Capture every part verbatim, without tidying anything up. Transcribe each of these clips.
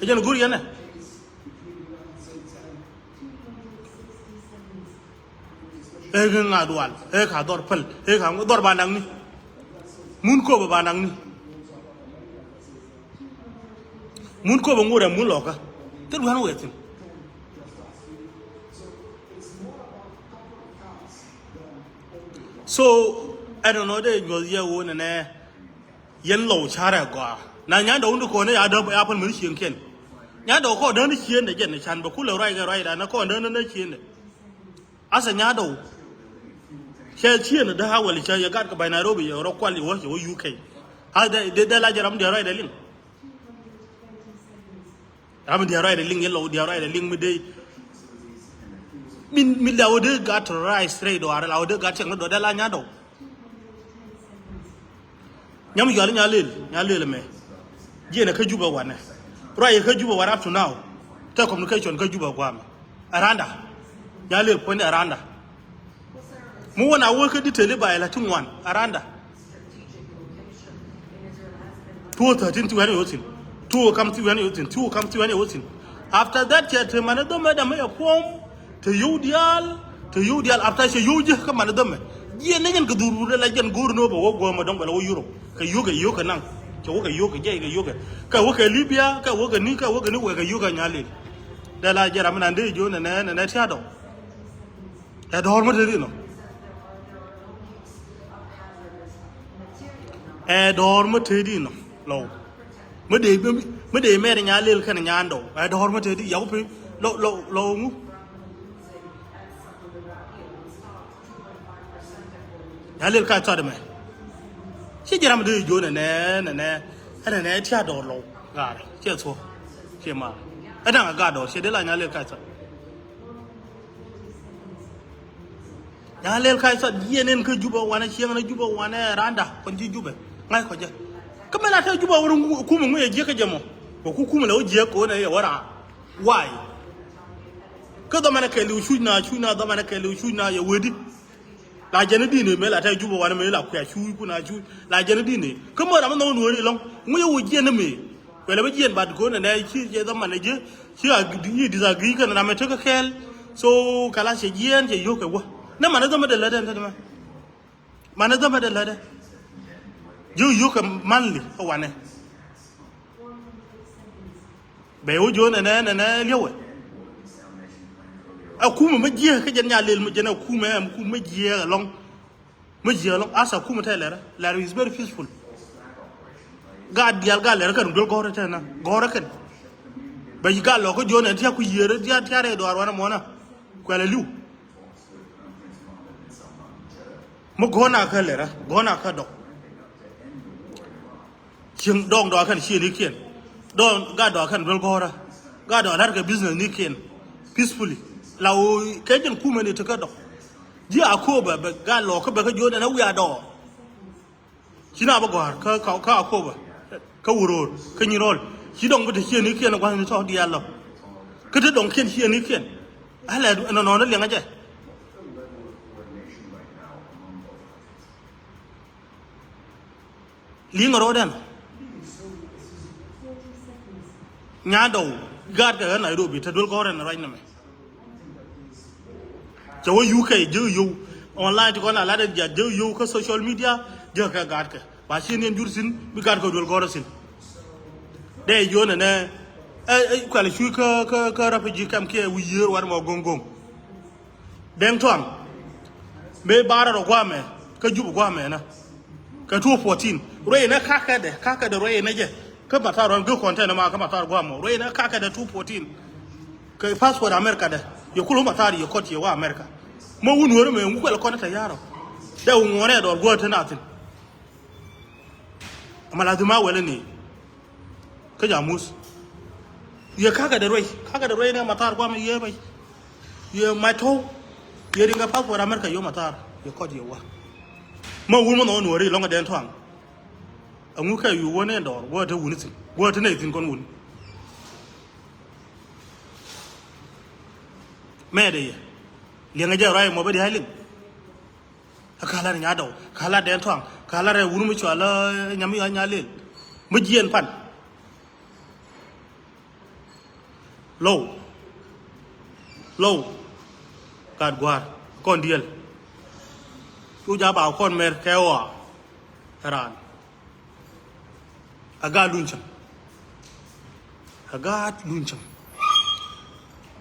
Ɛ jɛn go̱r yɛn ɛ. Ɛ kɛ ŋa dual, ɛ ka dhɔr päl, ɛ ka dhɔr ba naŋni. Mun köpɛ ba naŋni. Mun köpɛ ŋurɛ mun lɔkä. Thil duan wɛ thi̱n. So, I don't know, dee nyuɔth yɛ wun nɛ nɛ. Yɛn Lɔw carɛ gɔaa. Na Nyandɔw ni kɔn ya däp ya pal mani cieŋ kiɛn. Nyandɔw kɔn däni cieŋ dɛ jɛn can bɛ kulɛ ruac kɛ ruac dan kɔn däni na cieŋ dɛ. Asa Nyandɔw. Cɛ cieŋ dä ha wɛl cɛ yɛ gat kɛ bay Nairobi yɛ rɔ kual yɛ wä yɛ wä U K. Ha dɛ dɛ la jɛ ram diɛ ruac dɛ liŋ. Ram diɛ ruac dɛ liŋ yɛ Lɔw diɛ ruac dɛ liŋ mi dee. Min mi la wä dee gat ruac straight dɔar la wä dee gat cɛŋ dɔ dɛ la Nyandɔw. Nyam yual Nyalel, Nyalel mɛ. Jiɛn ɛ kä Jubɛ wanɛ. Ruac ɛ kä Jubɛ wanɛ up to now. Tɛ communication kä Jubɛ guamɛ. Aranda. Nyalel puɔ̱ny Aranda. Mi wä na wä kä detail i̱ ba ɛ la ti ŋuan. Aranda. Two thirteen ti wɛn i̱ wä thi̱n. Two kam ti wɛn i̱ wä thi̱n. Two kam ti wɛn i̱ wä thi̱n. After that cɛ te mani dhomɛ dam i̱ ɛ puɔ̱m. Te yio̱w diaal, te yio̱w diaal after cɛ yio̱w ji̱ kä mani dhämɛ. Jiɛn ni jɛn kɛ dhur wut la jɛn go̱o̱r ni wä bɛ wä guɔ̱ɔ̱mɛ dɔ̱ŋ bɛ la wä Europe. Kɛ yio̱w kɛ yio̱w kɛ naŋ. Kɛ wä kɛ yio̱w kɛ jɛy kɛ yio̱w kɛ. Kɛ wä kɛ Libya, kɛ wä kɛ ni, kɛ wä kɛ ni wɛ kɛ yio̱w kɛ Nyalel. Dee la jɛ ram mi nan dee ji̱ wä nɛnɛ, nɛnɛ tia̱a̱ dɔ̱ŋ. Ɛ dɔ̱r mi te di nɔ. Ɛ dɔ̱r mi te di nɔ. Lɔw. Mi dee, mi dee mɛr Nyalel kɛn Nyandɔw. Ɛ dɔ̱r mi te di, yak pi. Lɔw, lɔw, lɔw ŋu. Nyalel ka thɔt mɛ. Ci jiram di jo nɛnɛ, nɛnɛ. Ɛ nɛnɛ tia̱a̱ dɔ̱r Lɔw. Gaar. Ciɛ thuɔ. Ciɛ ma. Ɛ daŋ a gaar dɔ̱r. Ciɛ di la Nyalel ka thɔt. Nyalel ka thɔt jiɛn in kä Jubɛ wanɛ cieŋ ni Jubɛ wanɛ Randa. Kɔn ji̱ Jubɛ. Ŋa̱c kɔ jɛ. Kä mɛ la te Jubɛ wä kumɛ ŋuɛ jiɛ kä jɛ mɔ. Kɛ ku kumɛ la wä jiɛ kɛ wä nɛ yɛ wä raa. Why? Kä dhɔmanɛ kɛɛliw cuc na, cuc na, dhɔmanɛ kɛɛliw cuc na, yɛ wee di. La jɛn i̱ di̱n mëë la tɛy Jubɛ wanɛ mëë la kuɛ cuc kun a cuc. La jɛn i̱ di̱n. Kä mɔ ram mi nhɔk nuɔ̱ɔ̱ri lɔ̱ŋ. Ŋuc i̱ wä jiɛn ni mëë. Kuɛ lɛ bä jiɛn bat go̱o̱n ɛnɛ ci jɛ dhɔmanɛ ji̱. Ci a yi disagree kɛn ram mi tekɛ kɛɛl. So kala cɛ jiɛn cɛ yio̱k kɛ wä. Nɛ manɛ dhɔmɛ dee lätdɛ ɛn tɛtɛ mɛ. Manɛ dhɔmɛ dee lätdɛ. Ji̱ yio̱k kɛ manli ɛ wanɛ. Bɛ wä jiɔn ɛnɛ, ɛnɛ, ɛnɛ liɛwɛ. Ɛ kumɛ mä jiɛ kä jɛn Nyalel mä jɛn ɛ kumɛ, ɛ kumɛ mä jiɛ ɛlɔ̱ŋ. Mä jiɛ ɛlɔ̱ŋ. Asa kumɛ tɛ lɛrɛ. Lɛrɛ is very peaceful. Gaat diaal gaat lɛrɛ kɛn duel gɔ̱rɛ tɛ na. Gɔ̱rɛ kɛn. Bɛ yi gaat lɔ kä jiɔn ɛn tia ku yiër tia tia rɛy dɔaar wanɛ mɔna. Kuɛlɛ li̱w. Mä gɔ̱na kä lɛrä, gɔ̱na kä dɔk. Cieŋ dɔŋ dɔakä ni ciëënikiɛn. Dɔŋ gat dɔakä ni duel gɔ̱rä. Gat dɔakä la̱rkɛ business nikiɛn. Peacefully. La ɣöö kɛ jɛn kumɛ ni tekä dɔk. Ji̱ a kööbä bɛ gat lɔɔkä bɛ kä jiöt ɛn a wiaa dɔɔk. Ci na bä gɔ̱a̱r kä, kä, kä Akoba, kä Wuror, kä Nyirol. Ci dɔŋ bi te ciëënikiɛn gua̱thni tɔ̱ diaal lɔ. Kä te dɔŋkiɛn ciëënikiɛn. Alɛ nɔnɔɔni liɛŋä jɛ. Liŋ ro̱o̱dɛn. Nyandɔw, gaatkɛ ɣän Nairobi, te duel gɔ̱rɛn ruac nɛmɛ. Cɛ wä U K, jek yio̱w. Online ti kɔn a lat ɛn jiat, jek yio̱w kä social media, jek kɛ gaatkɛ. Ba ci ni ɛn jur thi̱n, bi gaatkɛ duel gɔ̱rä thi̱n. Dee yio̱w nɛnɛ, ɛ, ɛ, kuɛl cuc kä, kä, kä refugee camp kiɛ wi̱i̱ yiër wat mɔ go̱ŋ go̱ŋ. Deŋ Tuaŋ. Mëë barɛ rɔ guamɛ, kä Jup guamɛ na. Kɛ two fourteen. Ruɛy nɛ kakädɛ, kakädɛ ruɛy nɛ jɛ. Kä matar ruan gök kɔn tɛn ma kä matar guamɔ. Ruɛy nɛ kakädɛ two fourteen. Kɛ passport America dɛ. Yɛ kul matar yɛ kɔt yɛ wa America. Mɛ wun wärä mɛ ŋu kuɛl kɔn tɛ yarɔ. Dɛ wun ŋuɔrɛ dɔr guɔ tɛ na thin. Ama la dhima wɛlɛ ni. Kä jamus. Yɛ kakä de ruey, kakä de ruey ni matar guam yɛ bɛ. Yɛ ma tɔw. Yɛ riŋ kɛ passport America yɛ matar. Yɛ kɔt yɛ wa. Ma wun ma nɔ nuɔri lɔŋ den Tuaŋ. Aŋu kɛ yu wä ni dɔr, wä te wun thin. Wä te ne thin kɔn wun. Mɛ de yɛ. Liɛŋɛ jɛ ruey mɔ bɛ di hai liŋ. Kä lar Nyandɔw, kä lar Deŋ Tuaŋ, kä lar wur mi cɔal, eh, Nyam Yɔa Nyalel. Mi jiɛn pan. Low. Low. Gaat gua̱a̱r kɔn diɛl. Cu ja̱ ba kɔn mɛr kɛ ɣɔaa. Ɛ raan. A gaat luny cäŋ. A gaat luny cäŋ.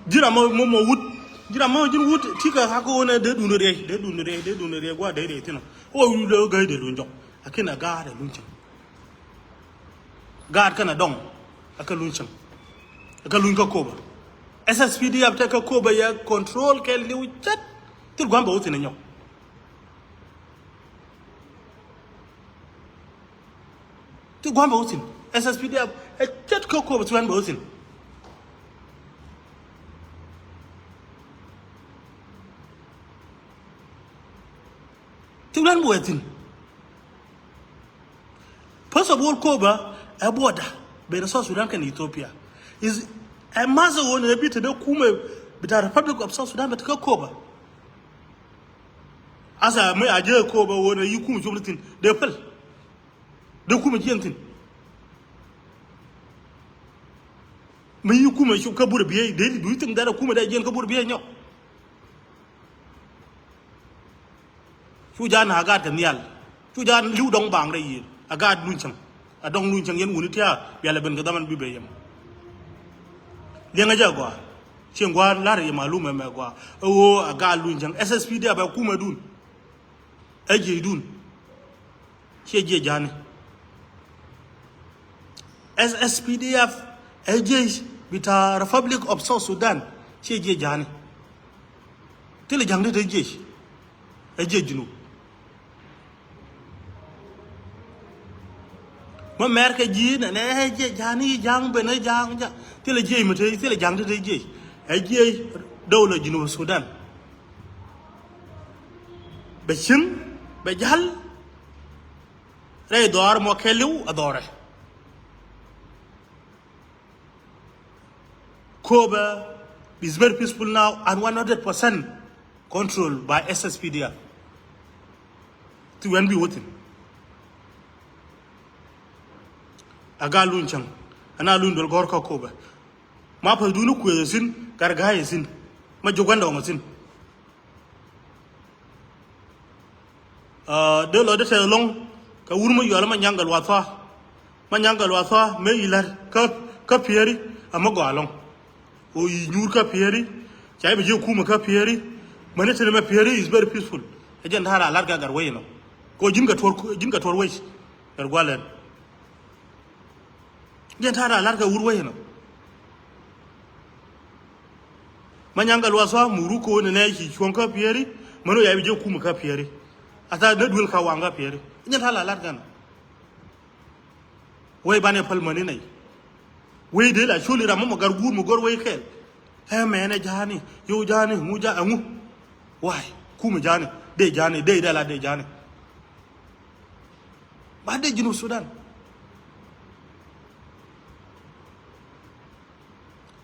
Ji̱n ram mɔ mɔ wut. Ji̱n ram mɔ ji̱n wut. Ti kɛ kak ɣöö nɛ dee dun riɛy, dee dun riɛy, dee dun riɛy, gua̱a̱r dee riɛy thin ɔ. Ɣöö wi̱i̱ lɛ ɣöö gäy dee luny jɔk. Lakin a gaat ɛ luny cäŋ. Gaat kɛn a dɔŋ. A kɛ luny cäŋ. A kɛ luny kä Koba. S S P D F te kä Koba yɛ control kɛ liw cät. Thil gua̱n bɛ wä thin ɛ nyɔk. Ti gua̱n bɛ wä thi̱n. S S P D F ɛ cät kä Koba ti gua̱n bɛ wä thi̱n. Ti gua̱n bɛ wä thi̱n. First of all, Koba ɛ border ben South Sudan kɛnɛ Ethiopia. Is ɛ ma̱th ɛ ɣöö nɛ bi te dee kumɛ bi ta Republic of South Sudan bɛ te kä Koba. Asa mi a jɛ Koba ɣöö nɛ yi kumɛ cop ni thi̱n dee päl. Dee kumɛ jiɛn thi̱n. Mi yi kumɛ cu kä burɛ biey, dee, do you think that a kumɛ dee jiɛn kä burɛ biey nyɔk? Cu ja̱ na a gaat kɛ nhial. Cu ja̱ li̱w dɔ̱ŋ baaŋ rɛy yen. A gaat luny cäŋ. A dɔ̱ŋ luny cäŋ yɛn wuni tia̱a̱ bialɛ ben kɛ dhaman bi ben yɛm. Liɛŋɛ jɛ gɔaa. Cieŋ gua̱a̱r la̱r yɛ malum ɛmɛ gɔaa. Ɛ ɣöö a gaat luny cäŋ. S S P D F ɛ kumɛ dun. Ɛ jiecdun. Ciɛ jiec ja̱a̱ni. S S P D F ɛ jiec bita Republic of South Sudan. Ciɛ jiec ja̱a̱ni. Thilɛ ja̱ŋ ti te jiec. Ɛ jiec Junub. Mä mɛr kɛ ji̱ nɛ nɛ ɛ jiec ja̱a̱ni ja̱a̱ŋ ben ɛ ja̱a̱ŋ ja̱a̱ŋ. Thilɛ jiec mi te thilɛ ja̱ŋ ti te jiec. Ɛ jiec dowla Junub Sudan. Bɛ cieŋ bɛ ja̱l rɛy dhɔaar mɔ kɛɛliw a dhɔrɛ. Koba is very peaceful now and one hundred percent controlled by S S P D F. Ti wɛn bi wä thi̱n. A gaat luny cäŋ. Ana luny duel gɔ̱r kä Koba. Ma päthdun kuëëth ɛ thi̱n, gat ga̱a̱c ɛ thi̱n. Ma jiök gua̱ndɔɔŋ ɛ thi̱n. Dee lɔ dee tɛth lɔ̱ŋ kɛ wur mi yual ma nyaŋ kɛ luath thua. Ma nyaŋ kɛ luath thua mëë yi la̱t kä, kä Pieri a mi gɔaa lɔ̱ŋ. Ɣöö yi nyuur kä Pieri ca i̱ bi ji̱ kumɛ kä Pieri. Mäni tënë mɛ Pieri is very peaceful. Ɛ jɛn ta̱a̱ raa la̱t kɛ gat wec inɔ. Kɛ ɣöö ji̱n kɛ tuɔr, ji̱n kɛ tuɔr wec. Gat gua̱l ɛn. Jɛn ta̱a̱ raa la̱t kɛ wur wec inɔ. Ma nyaŋ kɛ luath thua muk ruk ko̱o̱n nɛ ci cuɔ̱ŋ kä Pieri. Män wä ya bi ji̱ kumɛ kä Pieri. A tha̱a̱ nä duel ka waŋ kä Pieri. Jɛn ta̱a̱ raa la̱t kɛn. Wec banɛ päl mäni nɛy. Wec dee la col i̱ ram mɔ mɔ gar guur mɔ gör wec kɛɛl. Ɛ mɛnɛ ja̱a̱ni yow ja̱a̱ni ŋu ja̱a̱ ɛŋu. Wa̱a̱y kumɛ ja̱a̱ni dee ja̱a̱ni dee dee la dee ja̱a̱ni. Ba dee Junub Sudan.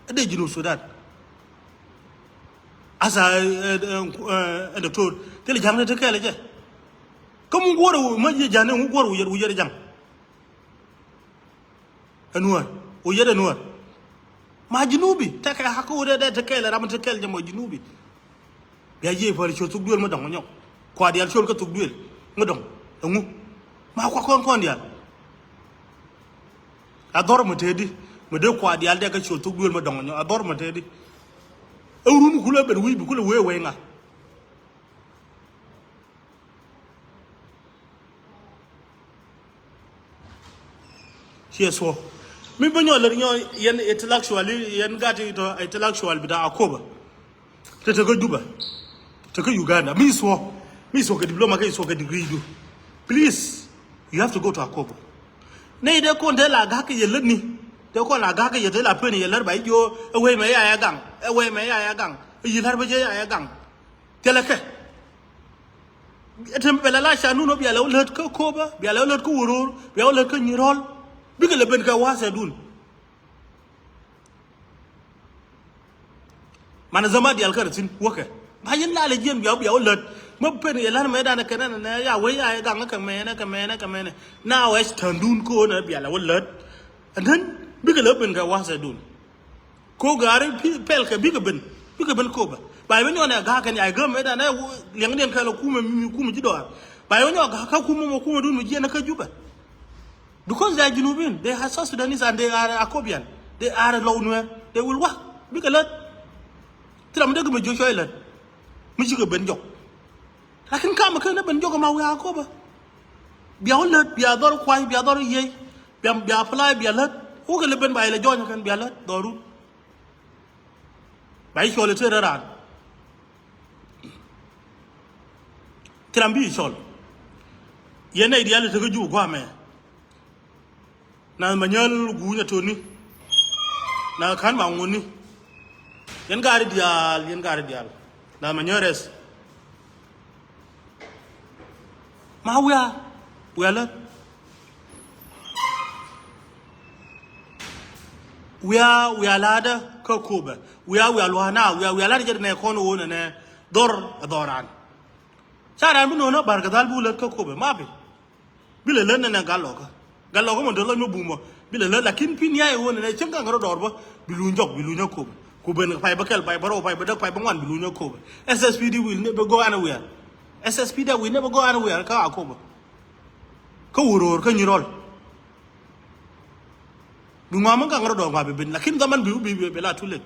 Ɛ dee Junub Sudan. Asa ɛ, ɛ, ɛ, ɛ, doctor thilɛ ja̱ŋ ni te kɛɛl ɛ jɛ. Kä mu guɔ̱r ɛ ma jiɛ ja̱ŋ ni mu guɔ̱r ɛ wuyɛt wuyɛt ɛ ja̱ŋ. Ɛ nuäär wuyɛt ɛ nuäär. Ma Junubi tekɛ hak kä wut ɛ dee te kɛɛl ɛ ram te kɛɛl jɛ mɔ Junubi. Bia jiɛ päl ciö thuk duël mi dɔ̱ŋ nyɔk. Kua diaal ciöl kä thuk duël mi dɔ̱ŋ ɛŋu. Ma kua kɔn kɔn diaal. A dhɔr mi tëëdi mi dee kua diaal dee kä ciöl thuk duël mi dɔ̱ŋ nyɔk a dhɔr mi tëëdi. Ɛ wurun kulɛ ben wi̱i̱ bi kulɛ wee wee ŋa. Ciɛ thuɔ̱k mi bä nyɔl lär nyɔ yɛn intellectual yɛn gat itɔ intellectual bita Akoba. Te te kä Juba te kä Uganda mi thuɔ̱k mi thuɔ̱k kɛ diploma kɛ thuɔ̱k kɛ degree du. Please you have to go to Akoba. Nɛy dee kɔn te la gak kɛ yɛ lät ni dee kɔn la gak kɛ yɛ te la pen yɛ lär ba i̱ jiɔ ɛ wee mɛ ya ya gaŋ ɛ wee mɛ ya ya gaŋ ɛ yi lär bä jɛ ya ya gaŋ. Thilɛ kɛ. Ɛ te bɛ la la ca nun ɔ bia lɛ wä lät kä Koba bia lɛ wä lät kä Wuror bia wä lät kä Nyirol. Bikɛ lɛ ben kɛ wa̱a̱ sɛ dun. Man zama dial kɛ rɛ thi̱n wäkɛ ba yɛn la lɛ jiɛn bia wä bia wä lät. Mä pen yɛ län mɛ danɛ kɛ nɛnɛ nɛ ya wee ya yɛ gaŋ kɛ mɛnɛ kɛ mɛnɛ kɛ mɛnɛ. Na wɛ tän dun kä wä nɛ bia lɛ wä lät. And then bikɛ lɛ wä ben kɛ wa̱a̱ sɛ dun. Ko gari pɛl kɛ bikɛ ben, bikɛ ben Akobo. Ba yɛ wä nyɔk nɛ ga̱a̱ kɛn ya gäm ɛ dan ɛ liɛŋdiɛn kɛ lɛ kumɛ mi kumɛ ji̱ dɔɔr. Ba yɛ wä nyɔk ga̱a̱ kä kumɛ mɔ kumɛ dun mi jiɛn kä Juba. Because they are Junubin, they are South Sudanese and they are Akobian. They are Lou Nuer. They will work. Bikɛ lät. Thilɛ mi dee kɛ mi jiök cɔy lät. Mi cikɛ ben jɔk. Lakin kamɛ ken ni ben jɔk ma wiaa Akobo. Bia wä lät, bia dhɔr kuay, bia dhɔr yiey, bia, bia apply, bia lät. Wä kɛ lɛ ben ba ilɛ jɔny kɛn, bia lät dhɔru. Ba icɔl i̱ tëë raan. Thil ram bi icɔl. Yɛn nɛy diaal i̱ tekä Juba guamɛ. Nath Manyäl guuny atoni. Nath ka̱n ma ŋuni. Yɛn gaari diaal, yɛn gaari diaal. Nath Manyäl rɛs. Ma wiaa, wiaa lät. Wiaa, wiaa la̱tdä kä Akobo. Wiaa, wiaa lua̱a̱na, wiaa, wiaa la̱tdä jɛ nɛ kɔn ɣöö nɛ nɛ dhɔr ɛ dhɔran. Ca ran bi no̱o̱nä Bahr el Ghazal bi wä lät kä Akobo, ma bi. Bi lɛ lät nɛ nɛ gal lɔkä. Gal lɔkä mɔ dee lɔc mɛ bumɔ. Bi lɛ lät, lakin pi niay ɣöö nɛ nɛ cieŋ kaŋ rɔ dɔɔr bä. Bi luny jɔk, bi luny Akobo. Ku ben pay bä kɛl, pay bä rɔw, pay bä däk, pay bä ŋuan, bi luny Akobo. S S P D will never go anywhere. S S P D will never go anywhere kä Akobo. Kä Uror, kä Nyirol. Bi ŋuan mɛ kaŋ rɔ dɔɔr ŋuan bi ben. Lakin zaman bi, bi, bi, bi la too late.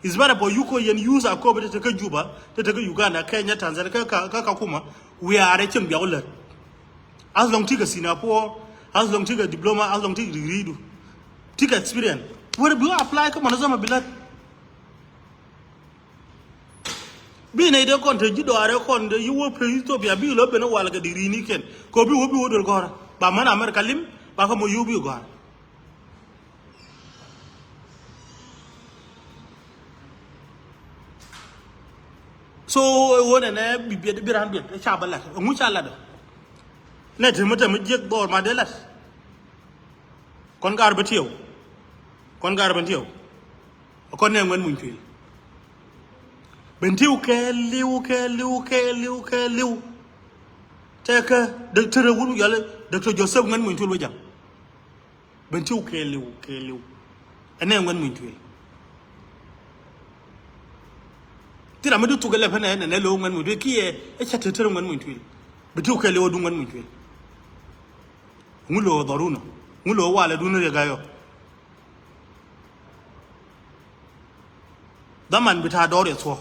It's better for you ko yɛn use Akobo te te kä Juba, te te kä Uganda, Kenya, Tanzania, kä, kä, kä Kakuma. We are a cieŋ biak wä lät. As long tikɛ Singapore, as long tikɛ diploma, as long tikɛ degree du. Tikɛ experience. Where bi apply kä mɔnɔ zaman bi lät. Bi nɛy dee kɔn te ji̱ dɔaarɛ kɔn te yi wä pek Ethiopia bi lɔ ben wal kɛ degree ni kɛn. Kɛ bi wä bi wä duel gɔ̱rä. Ba män America lim, ba kä mɔ yi wä bi gɔ̱rä. So ɣöö nɛnɛ bi biɛt, bi raan biɛt ca bä lat. Ɛŋu ca lat ɔ? Nɛ te mi te mi jiɛk dhɔr ma dee lat. Kɔn gar bä tiɛw. Kɔn gar bä tiɛw. Kɔn nɛ ŋuɛn muny tuil. Bɛ tiɛw kɛɛliw, kɛɛliw, kɛɛliw, kɛɛliw. Tɛkɛ Doctor Wur Yɔl, Doctor Joseph ŋuɛn muny tuil wä jaŋ. Bɛ tiɛw kɛɛliw, kɛɛliw. Ɛnɛ ŋuɛn muny tuil. Thil ram mi di thuk ɛ lɛpɛ nɛ, nɛ, nɛ lo̱o̱ ŋuɛn muny tuil. Kiɛ ɛ ca te te ŋuɛn muny tuil. Bɛ tiɛw kɛɛliw ɛ duŋ ŋuɛn muny tuil. Ŋu lo̱o̱ dhɔrun ɔ. Ŋu lo̱o̱ walɛ dun riɛk ayɔ. Dhaman bi ta̱a̱ dɔɔr yɛ thuɔ̱k.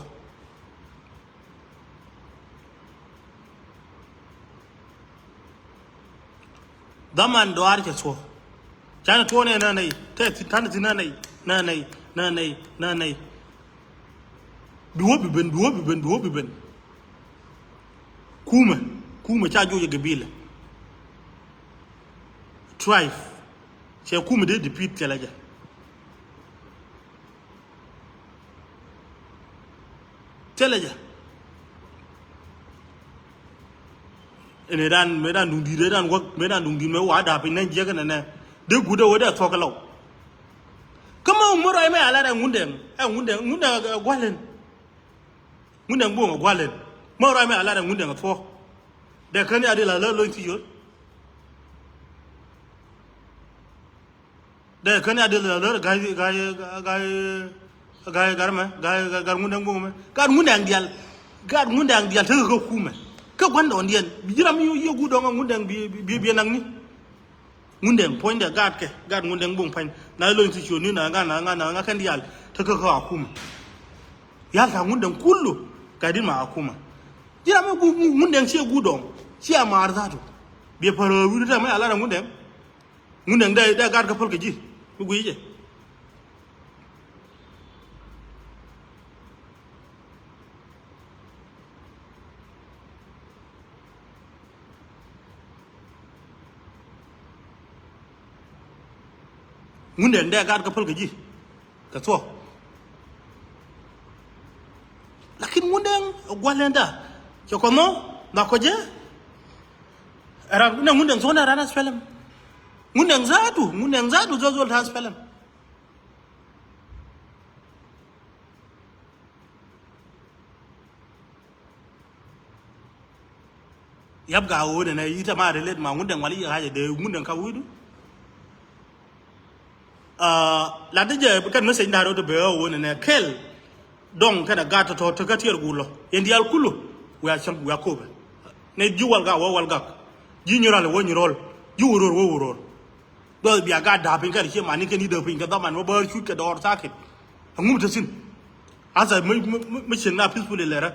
Dhaman dɔɔr cɛ thuɔ̱k. Canɛ tuɔɔk nɛ nä nɛy. Tɛ thi, tanɛ thi nä nɛy. Nä nɛy. Nä nɛy. Nä nɛy. Bi wä bi ben, bi wä bi ben, bi wä bi ben. Kumɛ, kumɛ ca juɔc ɛ gabila. Tribe. Cɛ kumɛ dee defeat thilɛ jɛ. Thilɛ jɛ. Ɛn ɛ dan, mëë dan duŋ di̱i̱t, ɛ dan wäk, mëë dan duŋ di̱i̱t, mëë wa da̱a̱ piny nɛn jiäk ɛn ɛ nɛ. Dee guut ɛ wee dee thuɔ̱k kɛ lɔw. Kä mä wä mä rɔy mɛ a lat ɛ Ŋundɛŋ, ɛ Ŋundɛŋ, Ŋundɛŋ ɛ gua̱l ɛn. Ŋundɛŋ buɔ̱m ɛ gua̱l ɛn. Mä rɔy mɛ a lat ɛ Ŋundɛŋ ɛ thuɔ̱k. Dee kän ya di la lä lo̱ny thiec ɣöö. Dee kän ya di la lä ga̱y, ga̱y, ga̱y, ga̱y, ga̱r mɛ, ga̱y, ga̱y, ga̱r Ŋundɛŋ buɔ̱m mɛ. Ga̱r Ŋundɛŋ diaal. Ga̱r Ŋundɛŋ diaal tekɛ kä kumɛ. Kä gua̱ndɔɔŋdiɛn. Bi ji̱ ram mi yio̱w guut dɔ̱ŋ ɛ Ŋundɛŋ bi, bi, bi, bi naŋni. Ŋundɛŋ puɔ̱nydɛ gaatkɛ, gaat Ŋundɛŋ buɔ̱m pa̱ny. Na lo̱ny ti ciötni na ŋa, na ŋa, na ŋa kɛn diaal. Tekɛ kä akuma. Yal ta̱a̱ Ŋundɛŋ kulu. Gat in ma akuma. Ji̱ ram mi gu, gu, Ŋundɛŋ ciɛ guut dɔ̱ŋ. Ciɛ maar dhatu. Biɛ pär wi̱i̱du tɛmɛ a lar a Ŋundɛŋ. Ŋundɛŋ dee, dee gaatkɛ päl kɛ ji̱. Mi gui̱c jɛ. Ŋundɛŋ dee gaat kä päl kɛ ji̱ kɛ thuɔ̱k. Lakin Ŋundɛŋ gua̱l ɛn da cɛ kɔn nhɔ na kɔc jɛ. Ram nɛ Ŋundɛŋ thuɔ̱k nɛ ran S P L M. Ŋundɛŋ zaatu, Ŋundɛŋ zaatu zol zol ta S P L M. Yap ga ɣöö nɛnɛ yi̱t ama relate ma Ŋundɛŋ wali yi̱ ɣa̱cɛ dee Ŋundɛŋ ka wi̱i̱du. Aa, lat di jɛ kɛn message na rot bɛ ɣä wun nɛ kɛl. Dɔŋ kɛn a gat tɔ̱tɔ̱ tekä tiɛɛr gul lɔ yɛn diaal kulu. Wiaa cäŋ wiaa kopɛ. Nɛ ji̱ wal gak wä wal gak. Ji̱ nyural wä nyural. Ji̱ wuror wä wuror. Duɔth bia gat da̱a̱ piny kɛn cie mani kɛn i̱ dee piny kɛ dhaman wä bäär cuc kɛ dɔɔr thakin. Aŋum te thi̱n. Asa mi, mi, mi, mi cieŋna peaceful ilɛrä.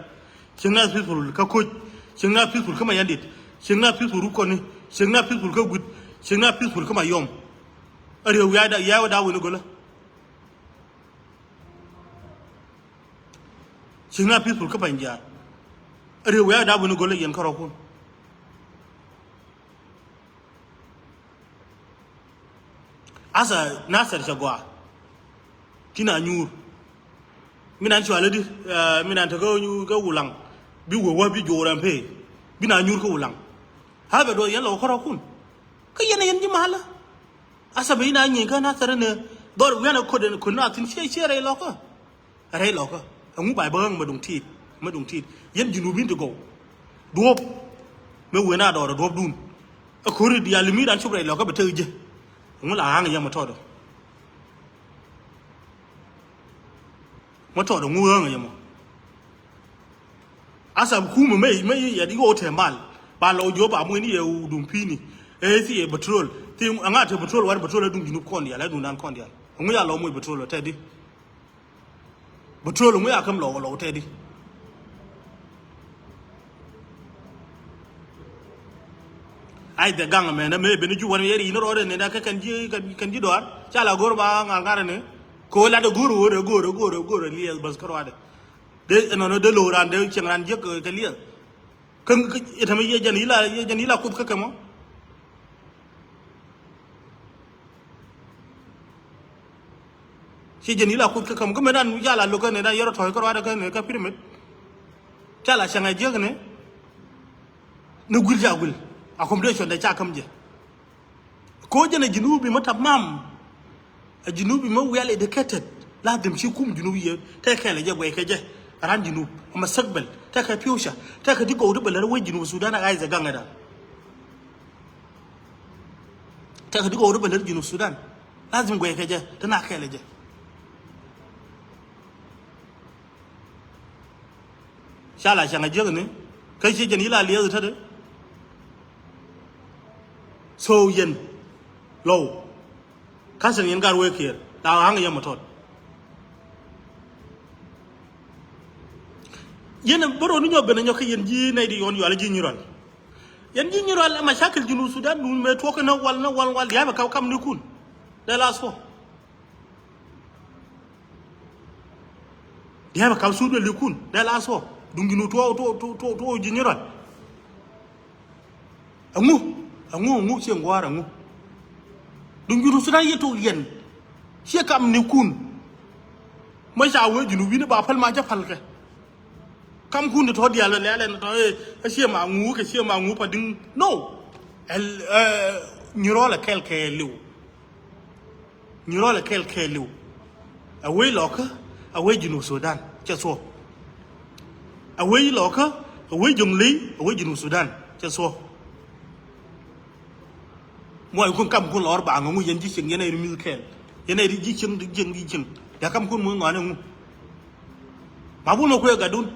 Cieŋna peaceful kä koc. Cieŋna peaceful kä ma yandit. Cieŋna peaceful kä kɔni. Cieŋna peaceful kä guit. Cieŋna peaceful kä ma yɔm. Ariɛ wiaa da, wiaa da wini golä. Cieŋna peaceful kä pany jiaar. Ariɛ wiaa da wini golä yɛn kärɔkun. Asa Nasir cɛ gɔaa. Ti na nyuur. Mi nan cuali di, eh, mi nan te kä nyu-, kä Wulaŋ. Bi wä wä bi jo̱o̱r ɛn pee. Bi na nyuur kä Wulaŋ. Habɛ duɔth yɛn lɔ kärɔkun. Kä yɛn yɛn ji̱ malä. Asa bɛ ina nyi kä Nasir ni. Dhɔr wian a kod ɛn kod na thin cie cie rɛy lɔkä. Rɛy lɔkä. Ɛŋu bay bä ɣäŋ mä duŋ tit. Mä duŋ tit. Yɛn Junubin ti gɔw. Duɔ̱p. Mä wen a dɔɔr duɔ̱p dun. A kori diaal mi ran cup rɛy lɔkä bɛ tek jɛ. Ɛŋu la ɣaŋ yɛ mä tɔɔdɔ. Mä tɔɔdɔ ŋu ɣäŋ yɛ mɔ. Asa kumɛ mä, mä yɛ di ɣɔw tɛ mal. Ba lɔ jiɔ ba mueni yɛ duŋ pini. Ɛ thi yɛ petrol. Thi aŋa te petrol wari petrol ɛ duŋ Junub kɔn diaal ɛ duŋ dan kɔn diaal. Ɛŋu ya lɔ muc petrol ɛ tɛ di. Petrol ŋu ya käm lɔw lɔw tɛdi. Ay dhɛ gaŋ mɛn mɛ ben ju wan yeri ni rɔɔdɛ ni da kä kɛn ji kɛn ji dɔar ca la go̱r ba ŋa̱r ŋa̱r ni. Ko la de go̱r go̱r go̱r go̱r go̱r liɛth bas kä rɔɔdɛ. De nɔnɔ de lo̱ran de cieŋ ran jiäk kɛ liɛth. Kä kä itam iye jɛn ila iye jɛn ila kuth kä kɛ mɔ. Ci jɛn ila kuth kä kɛ mɔ kä mɛ dan jala lokä ne dan yɛrɛ tɔy kä rɔadɛ kä ne kä pyramid. Ca la cɛŋ a jiäk ne. Ni guil ca guil. Accommodation de ca käm jɛ. Ko jɛn a Junubi ma tamam. A Junubi ma well educated. Lazim ci kum Junubi yɛ. Tɛ kɛl jɛ guɛy kɛ jɛ. Ran Junub. A mustakbal. Tɛ kɛ future. Tɛ kɛ di gɔw di bɛ lär wec Junub Sudan a guy is a gaŋ ɛ dan. Tɛ kɛ di gɔw di bɛ lär Junub Sudan. Lazim guɛy kɛ jɛ. Tɛ na kɛl jɛ. Ca la cäŋ a jiäk ni kä ci jɛn yila liɛth tätdɛ. So yɛn lɔw. Ka̱sɛn yɛn gar wee kiɛɛr la ɣa̱ŋ yɛn mɔ tɔt. Yɛn bä rɔɔni nyɔ ben a nyɔ kä yɛn ji̱ nɛy di yɔn yual ji̱ nyural. Yɛn ji̱ nyural ɛ macakil Junub Sudan dun mëë tuɔk kä nä wal nä wal wal dia̱a̱ bɛ kaw kam ni kun. Dee la thuɔ. Dia̱a̱ bɛ kap suut bɛ likun dee la thuɔ duŋ Junub tuɔɔk tuɔɔk tuɔɔk tuɔɔk ji̱ nyirɔl. Ɛŋu ɛŋu ɛŋu ciɛ ŋuaar ɛŋu. Duŋ Junub Sudan yɛ tok yɛn ciɛ kam ni kun. Mɛ ca wee Junub wi̱ni ba päl ma cä päl kɛ. Kam kun ti tɔ diaal bɛ lɛl ɛn tɔ ɛ ciɛ ma ŋu kɛ ciɛ ma ŋu pa diŋ no. Ɛl ɛ nyirɔl ɛ kɛl kɛ liw. Nyirɔl ɛ kɛl kɛɛliw. A wec lɔkä a wec Junub Sudan cɛ thuɔ̱k. A wec lɔkä a wec Jonglei a wec Junub Sudan cɛ thuɔ̱k. Muɔc kun kam kun lɔɔr ba ŋäŋu yɛn ji̱ cieŋ yɛn a yɛn mi̱th kɛɛl yɛn a yɛn ji̱ cieŋ ji̱ cieŋ ji̱ cieŋ. Ya kam kun muɔc ŋɔaani ŋu. Ma bul ma kuɛ a gatdun.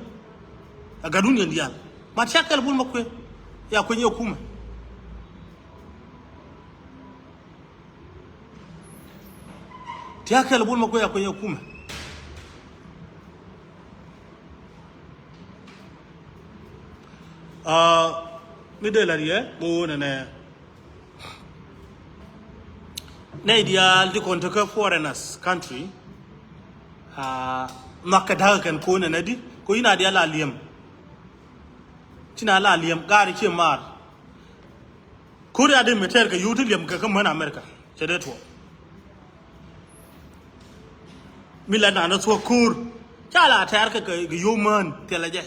A gatdun yɛn diaal ma tiak kɛl bul ma kuɛ. Ya kuɛ nyɛ kumɛ. Tia̱a̱ kɛl bul ma kuec a kuec a kumɛ. Aa, mi dee la riɛ mi wun ɛnɛ. Nɛy diaal ti kɔn tekä foreigners country. Aa, nhɔakɛ da̱kä kɛn kun ɛnɛ di ko in a diaal a liɛm. Ci na la liɛm gaari ci maar. Ko̱r ya dee mi tɛɛr kɛ yio̱w ti liɛm kɛ kä män America cɛ dee tuɔɔk. Mi la naan dee thuɔ̱k ko̱r ca la tɛɛr kɛ kɛ yio̱w män thilɛ jɛ.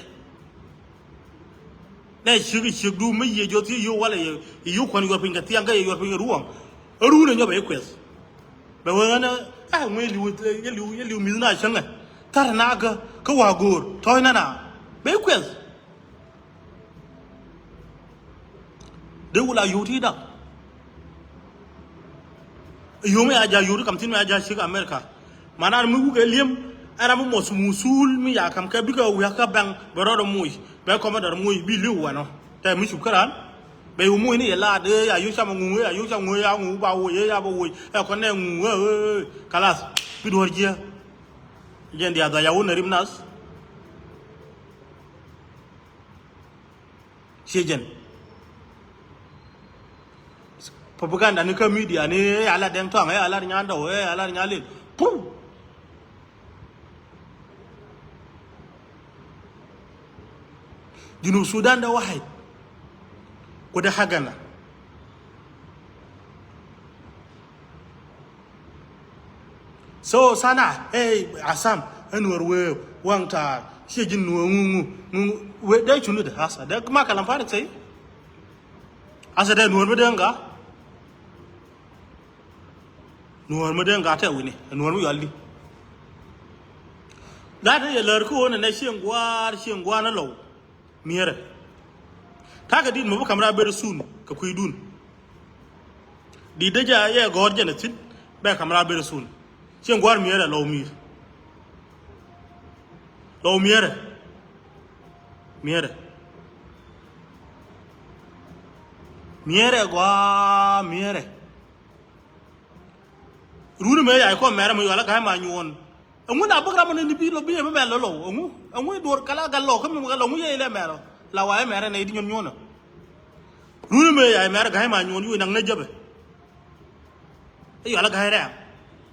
Nɛ ciek i̱ ciek du mi yiëë jɔth thiec yio̱w walɛ yɛ yio̱w kuan yuɔr piny kɛ thiaŋ kä yɛ yuɔr piny kɛ ruɔ̱ŋ. Ɛ ruun ɛ nyɔp ɛ i̱ kuɛth. Bɛ wee ɣän ɛ ŋuɛ li̱w yɛ li̱w yɛ li̱w mi̱th na cäŋɛ thar na kä kä wa̱a̱ go̱o̱r tɔ̱ɔ̱c nana bɛ i̱ kuɛth. Dee wula yio̱w ti dak. Yom ya ja yuri kam thin mi ya ja shik America. Mana mi wuk e liam, ɛn ram mi mos musul mi ya kam kɛ bikɛ wiak kä bɛŋ bɛ rɔɔdɛ muc, bɛ kɔmɛ dɔr muc bi liu wanɔ. Tɛ mi cup käran. Bɛ yu muc ni yɛ laat, eh, ya yu cam ŋu, eh, ya yu cam ŋu, ya ŋu ba woc, eh, ya ba woc, eh, kɔn nɛ ŋu, eh, eh, eh, kalas. Bi duɔr jiɛ. Jɛn dia dhɔc ya wun a rim nas. Ciɛ jɛn. Propaganda ni kä media ni, eh, ya la Dɛŋ Tɔaŋ, eh, ya la Nyandɔw, eh, ya la Nyalil. Pum. Junub Sudan da wahid. Kuda hagana. So sana, hey, Asam, en wor we, wang ta, shi jin nuor ŋu, ŋu, ŋu, we, de chunu de, asa, de ma kalam farik sai. Asa de nuor mi de nga. Nuor mi de nga te wini, nuor mi yɔl di. Gat ye lär ku ne, ne shi ŋuar, shi ŋuar na low. Miɛrɛ. Ta̱a̱ kɛ dit mɛ bi ka̱m raar very soon kɛ kui̱dun. Dit dee jɛ a yɛ gɔ̱r jɛn a thi̱n bɛ ka̱m raar very soon. Ciɛ gua̱r miɛrɛ lɔw mi̱i̱r. Lɔw miɛrɛ. Miɛrɛ. Miɛrɛ gua̱a̱ miɛrɛ. Runi mɛ ya̱ ikɔ mɛrɛ mɛ yual a ga̱a̱c ma nyuɔ̱ɔ̱n. Ɛŋu na bäk ram ni bi lɔ bi ɛmɛ mɛl lɔ lɔw ɛŋu? Ɛŋu i̱ duɔr kala gal lɔ kä mi gal lɔ ɛŋu yɛ ilɛ mɛl lɔ la wa ɛ mɛl rɛ nɛ i̱ di nyuɔ̱n nyuɔ̱n ɔ. Runi mëë ya ɛ mɛl rɛ ga̱a̱c ma nyuɔ̱n yu inaŋ nɛ jäpɛ. Ɛ yɔal ɛ ga̱a̱c rɛɛm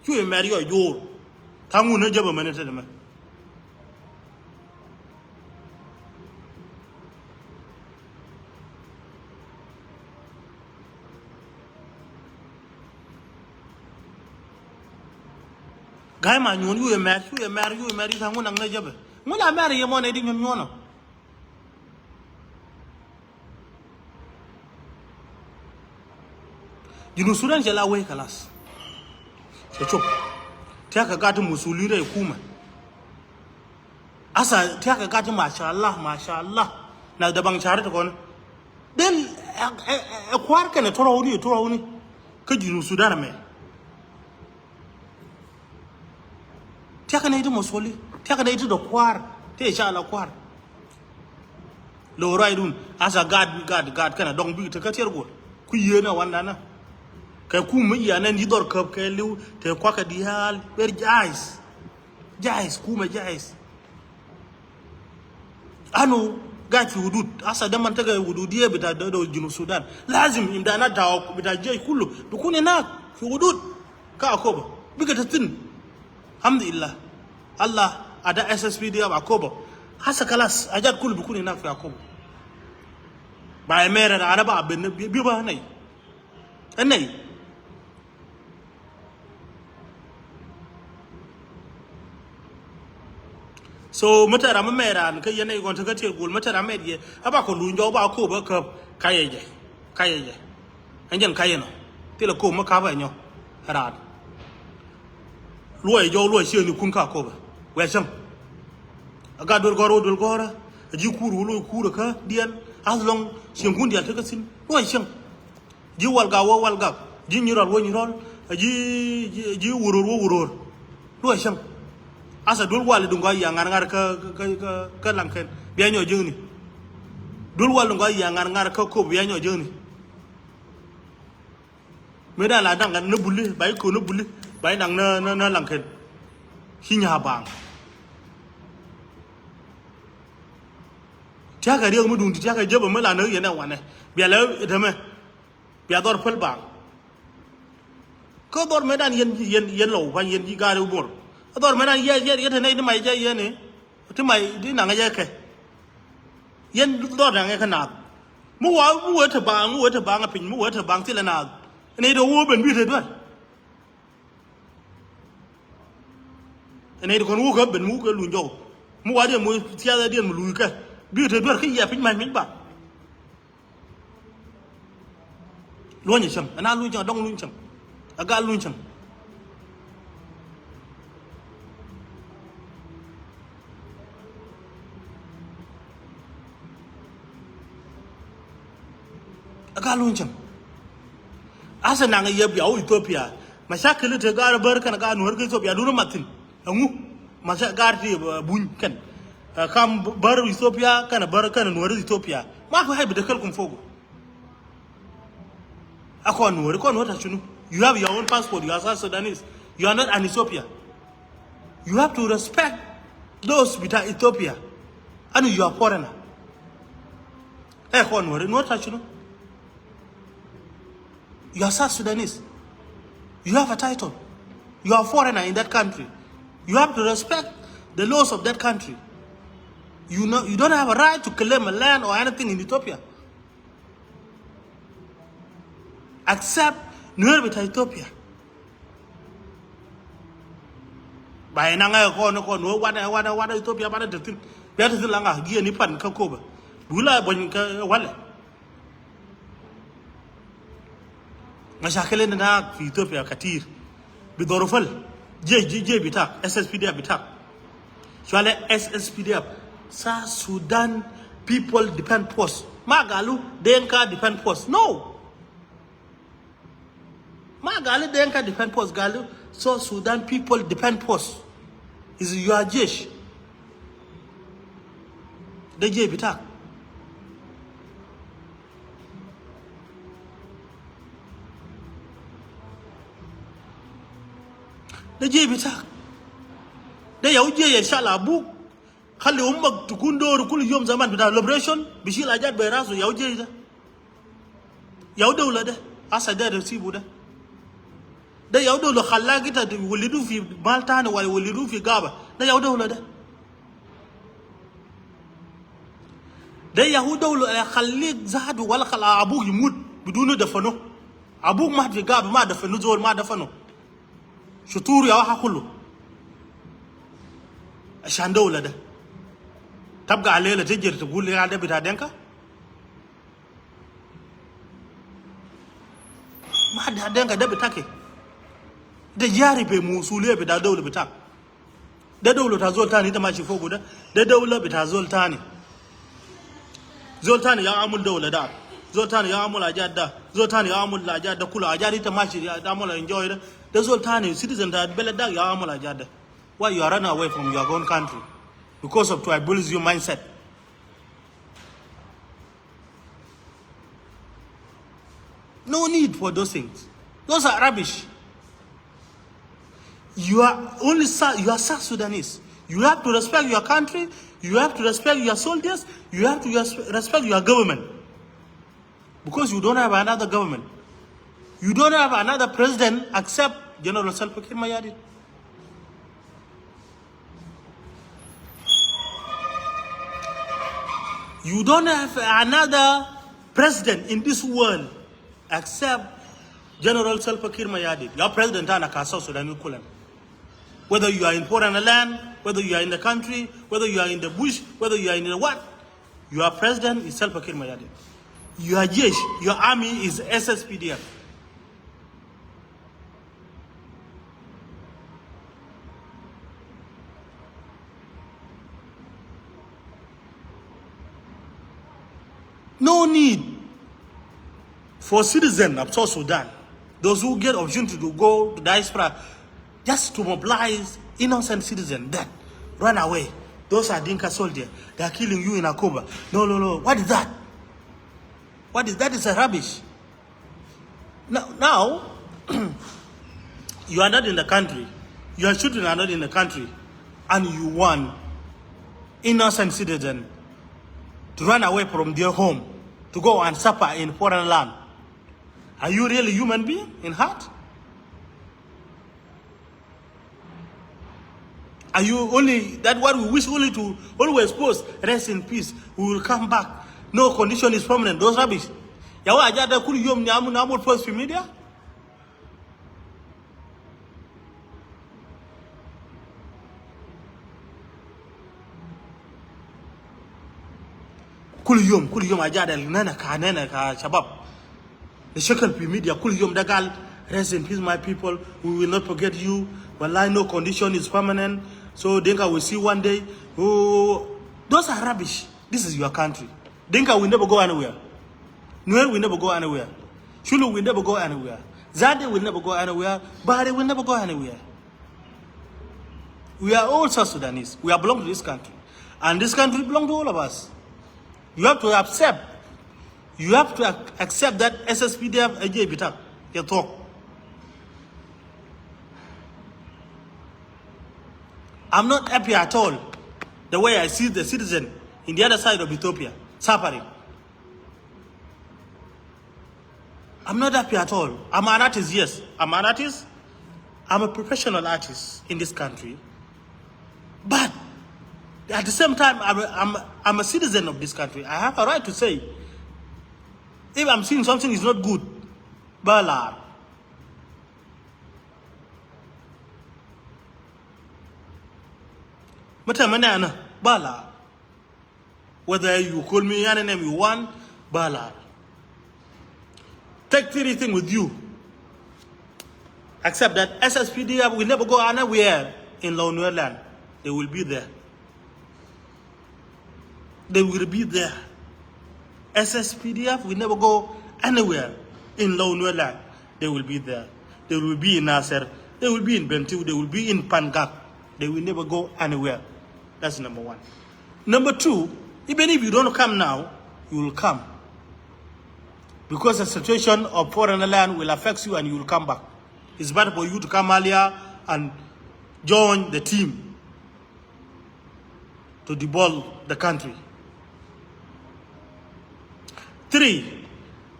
cu ɛ mɛl yɔ joor. Tha̱a̱ŋ wun nɛ jäpɛ mɛn i̱ tetdɛ mɛ. Ga̱a̱c ma nyuɔ̱n yu yɛ mɛr cu yɛ mɛr yu yɛ mɛr yu tha̱a̱ŋ wun naŋ nɛ jäpɛ. Ŋun a mɛr yɛ mɔn ɛ di nyuɔ̱n nyuɔ̱n ɔ. Junub Sudan cɛ la wee kalas. Cɛ cop. Tiakä gat ti musulin rɛy kumɛ. Asa tiakä gat ti mashallah mashallah. Na dee baŋ cari ti kɔn. Den ɛ kuar kɛnɛ tɔrɔwni tɔrɔwni. Kä Junub Sudan mɛ. Tiakä nɛy ti mosoli tiakä nɛy ti dɔ kuar ti ca la kuar. Lo ruacdun asa gaat bi gaat gaat kɛn a dɔŋ bik te kä tiɛr guɔl. Ku yieen a wandanä kɛ kum mi yianɛ ni dhɔr käp kɛ liw te kuakä diaal ber jais. Jais kumɛ jais. Anu gac fi hudud asa de man tege hudud ye bita de Junub Sudan lazim imdana ta bita jei kulu bikun inak fi hudud. Ka Akobo bika ta thin. Alhamdulillah. Allah ada S S P D F Akobo. Asa kalas ajat kulu bikun inak fi Akobo. Ba emere na ana ba ben bi ba nai. Anai. So mi te ram mi mɛt raan kä yɛn ɛ gɔn te kä tiɛt guul mi te ram mɛt yɛ a ba kɔ luny jɔk ba kop ɛ käp. Kayɛ jɛ kayɛ jɛ. Ɛn jɛn kayɛ nɔ thilɛ kop mi kap ɛ nyɔ. Raan luɔc jɔk luɔc ciëŋ ni kun ka kop ɛ wɛ cäŋ. A gat duel gɔr wä duel gɔr ɛ ji̱ kuur wä luɔc kuur ɛ kä diɛn. As long ciëŋ kun diɛn te kä thi̱n luɔc cäŋ. Ji̱ walgak wä walgak ji̱ nyirɔl wä nyirɔl. Ji̱ ji̱ wuror wä wuror. Luɔc cäŋ. Asa duel wal duŋ kɔ yia ŋar ŋar kä kä kä laŋken bia nyɔ ji̱ŋni. Duel wal duŋ kɔ yia ŋar ŋar kä kop bia nyɔ ji̱ŋni. Mëë dan la daŋ ni buli ba i̱ kon ni buli ba i̱ naŋ ni ni laŋken. Ci nyaa baaŋ. Tiakä riek mi duŋ ti tiakä jebä mi la ni yɛn ɛ wanɛ bia lɛ. Dämɛ. Bia dhɔr päl baaŋ. Kä dhɔr mëë dan yɛn yɛn yɛn lɔw pa̱ny yɛn ji̱ gaari wä buɔr. Dhɔr mëë dan yɛn yɛn yɛn te nɛy ti mac jɛ yɛn i̱ ti mac ti naŋ jɛ kɛ. Yɛn dhɔr naŋ jɛ kä naath. Mi wa mi wee te baaŋ mi wee te baaŋ a piny mi wee te baaŋ thilɛ naath. Nɛy ti wä ben bi te duer. Nɛy ti kɔn wä kä ben mi wä kä luny jɔw. Mi wa diɛn mi thiath diɛn mi luy kɛ bi te duer kä yia piny mac piny baaŋ. Luɔ̱nyɛ cäŋ ɛna luny cäŋ a dɔŋ luny cäŋ. A gal luny cäŋ. A gal luny cäŋ. Asa naŋ yɛ bia wä Ethiopia. Mashakil te gar bär kɛn gar Nuäär kä Ethiopia dun mat thi̱n. Ɛŋu? Masha gar ti, uh, Buny kɛn. Uh, kam bär Ethiopia kɛn bär kɛn Nuäär Ethiopia. Ma fi haja bi dakalkum fogu. Ɛ kɔn Nuäär, kɔn Nuäär ta shunu? You have your own passport, you are South Sudanese. You are not an Ethiopia. You have to respect those bita Ethiopia. And you are foreigner. Ɛ kɔn Nuäär, Nuäär ta shunu? You are South Sudanese. You have a title. You are foreigner in that country. You have to respect the laws of that country. You know, you don't have a right to claim a land or anything in Ethiopia. Except Nuäär bita Ethiopia. Ba ina ŋa kɔn, kɔn Nuäär, wan, wan, wan Ethiopia, wan te thi̱n. Bia te thi̱n la ŋa, giɛ ni pan kä Akobo. Bula bony kä walɛ. Mashakil inda fi Ethiopia katir. Bi dhorofal. Jesh, jesh, jesh bitak, S S P D F bitak. Shwale S S P D F, South Sudan People Defense Force. Ma galu Dinka Defense Force. No. Ma galu Dinka Defense Force, galu South Sudan People Defense Force. Is your jesh. De jesh bitak. De jesh bitak. De yau jesh ya shala abuk. Khali ummak tukun dor kul yom zaman bita liberation. Bishil hajat be rasu yau jesh da. Yau dawla de. Asa de resibu de. De yau dawla khallak ita walidu fi mal tani wala walidu fi gaba. De yau dawla de. De yau dawla, eh, khalik zatu wala khala abuk yimut bidunu dafanu. Abuk mat fi gaba ma dafanu zol ma dafanu. Shutur ya waha kulu. Ashan dawla de. Tabga alela tajir tagul ya de bita Dinka. Ma da Dinka de bitaki. De jari be musuliya bita dawla bitak. De dawla ta zol tani ita mashi fogu de. De dawla bita zol tani. Zol tani ya amul dawla da. Zol tani ya amul hajat da. Zol tani ya amul hajat da kulu. Hajat ita mashi ya amul enjoy da. De zol tani citizen ta beled da ya amul hajat da. Why you are running away from your own country? Because of tribalism mindset. No need for those things. Those are rubbish. You are only Sou-, you are South Sudanese. You have to respect your country. You have to respect your soldiers. You have to res-, respect your government. Because you don't have another government. You don't have another president except General Salva Kiir Mayardit. You don't have another president in this world except General Salva Kiir Mayardit. Your president ana ka South Sudan kulan. Whether you are in foreign land, whether you are in the country, whether you are in the bush, whether you are in the what, your president is Salva Kiir Mayardit. Your jesh, your army is S S P D F. No need for citizen of South Sudan, those who get opportunity to go to diaspora, just to mobilize innocent citizen that run away. Those are Dinka soldiers. They are killing you in Akobo. No, no, no. What is that? What is that? Is a rubbish. Now, now you are not in the country. Your children are not in the country. And you want innocent citizen to run away from their home to go and suffer in foreign land. Are you really human being in heart? Are you only that what we wish only to always post, "Rest in peace, we will come back. No condition is permanent." Those rubbish. Ya wa ajada kul yom ni amu, ni amu post fi media. Kul yom, kul yom ajada nena ka, nena ka shabab. Nishakal fi media kul yom da gal, "Rest in peace, my people. We will not forget you. Wallahi, no condition is permanent. So Dinka will see one day." Oh, those are rubbish. This is your country. Dinka will never go anywhere. Nuer will never go anywhere. Shulu will never go anywhere. Zande will never go anywhere. Bahri will never go anywhere. We are all South Sudanese. We are belong to this country. And this country belong to all of us. You have to accept. You have to ac- accept that S S P D F A J Bitak. Your talk. I'm not happy at all the way I see the citizen in the other side of Ethiopia suffering. I'm not happy at all. I'm an artist, yes. I'm an artist. I'm a professional artist in this country. But at the same time, I'm a, I'm, I'm a citizen of this country. I have a right to say, if I'm seeing something is not good, bɛ lar. Mɛ tɛmɛ nɛnɛ, bɛ lar. Whether you call me any name you want, bɛ lar. Take three things with you. Except that S S P D F will never go anywhere in Lower Nuer land. They will be there. They will be there. S S P D F will never go anywhere in Lower Nuer land. They will be there. They will be in Nasser. They will be in Bentiu. They will be in Pangak. They will never go anywhere. That's number one. Number two, even if you don't come now, you will come. Because the situation of foreign land will affect you and you will come back. It's better for you to come earlier and join the team to develop the country. Three,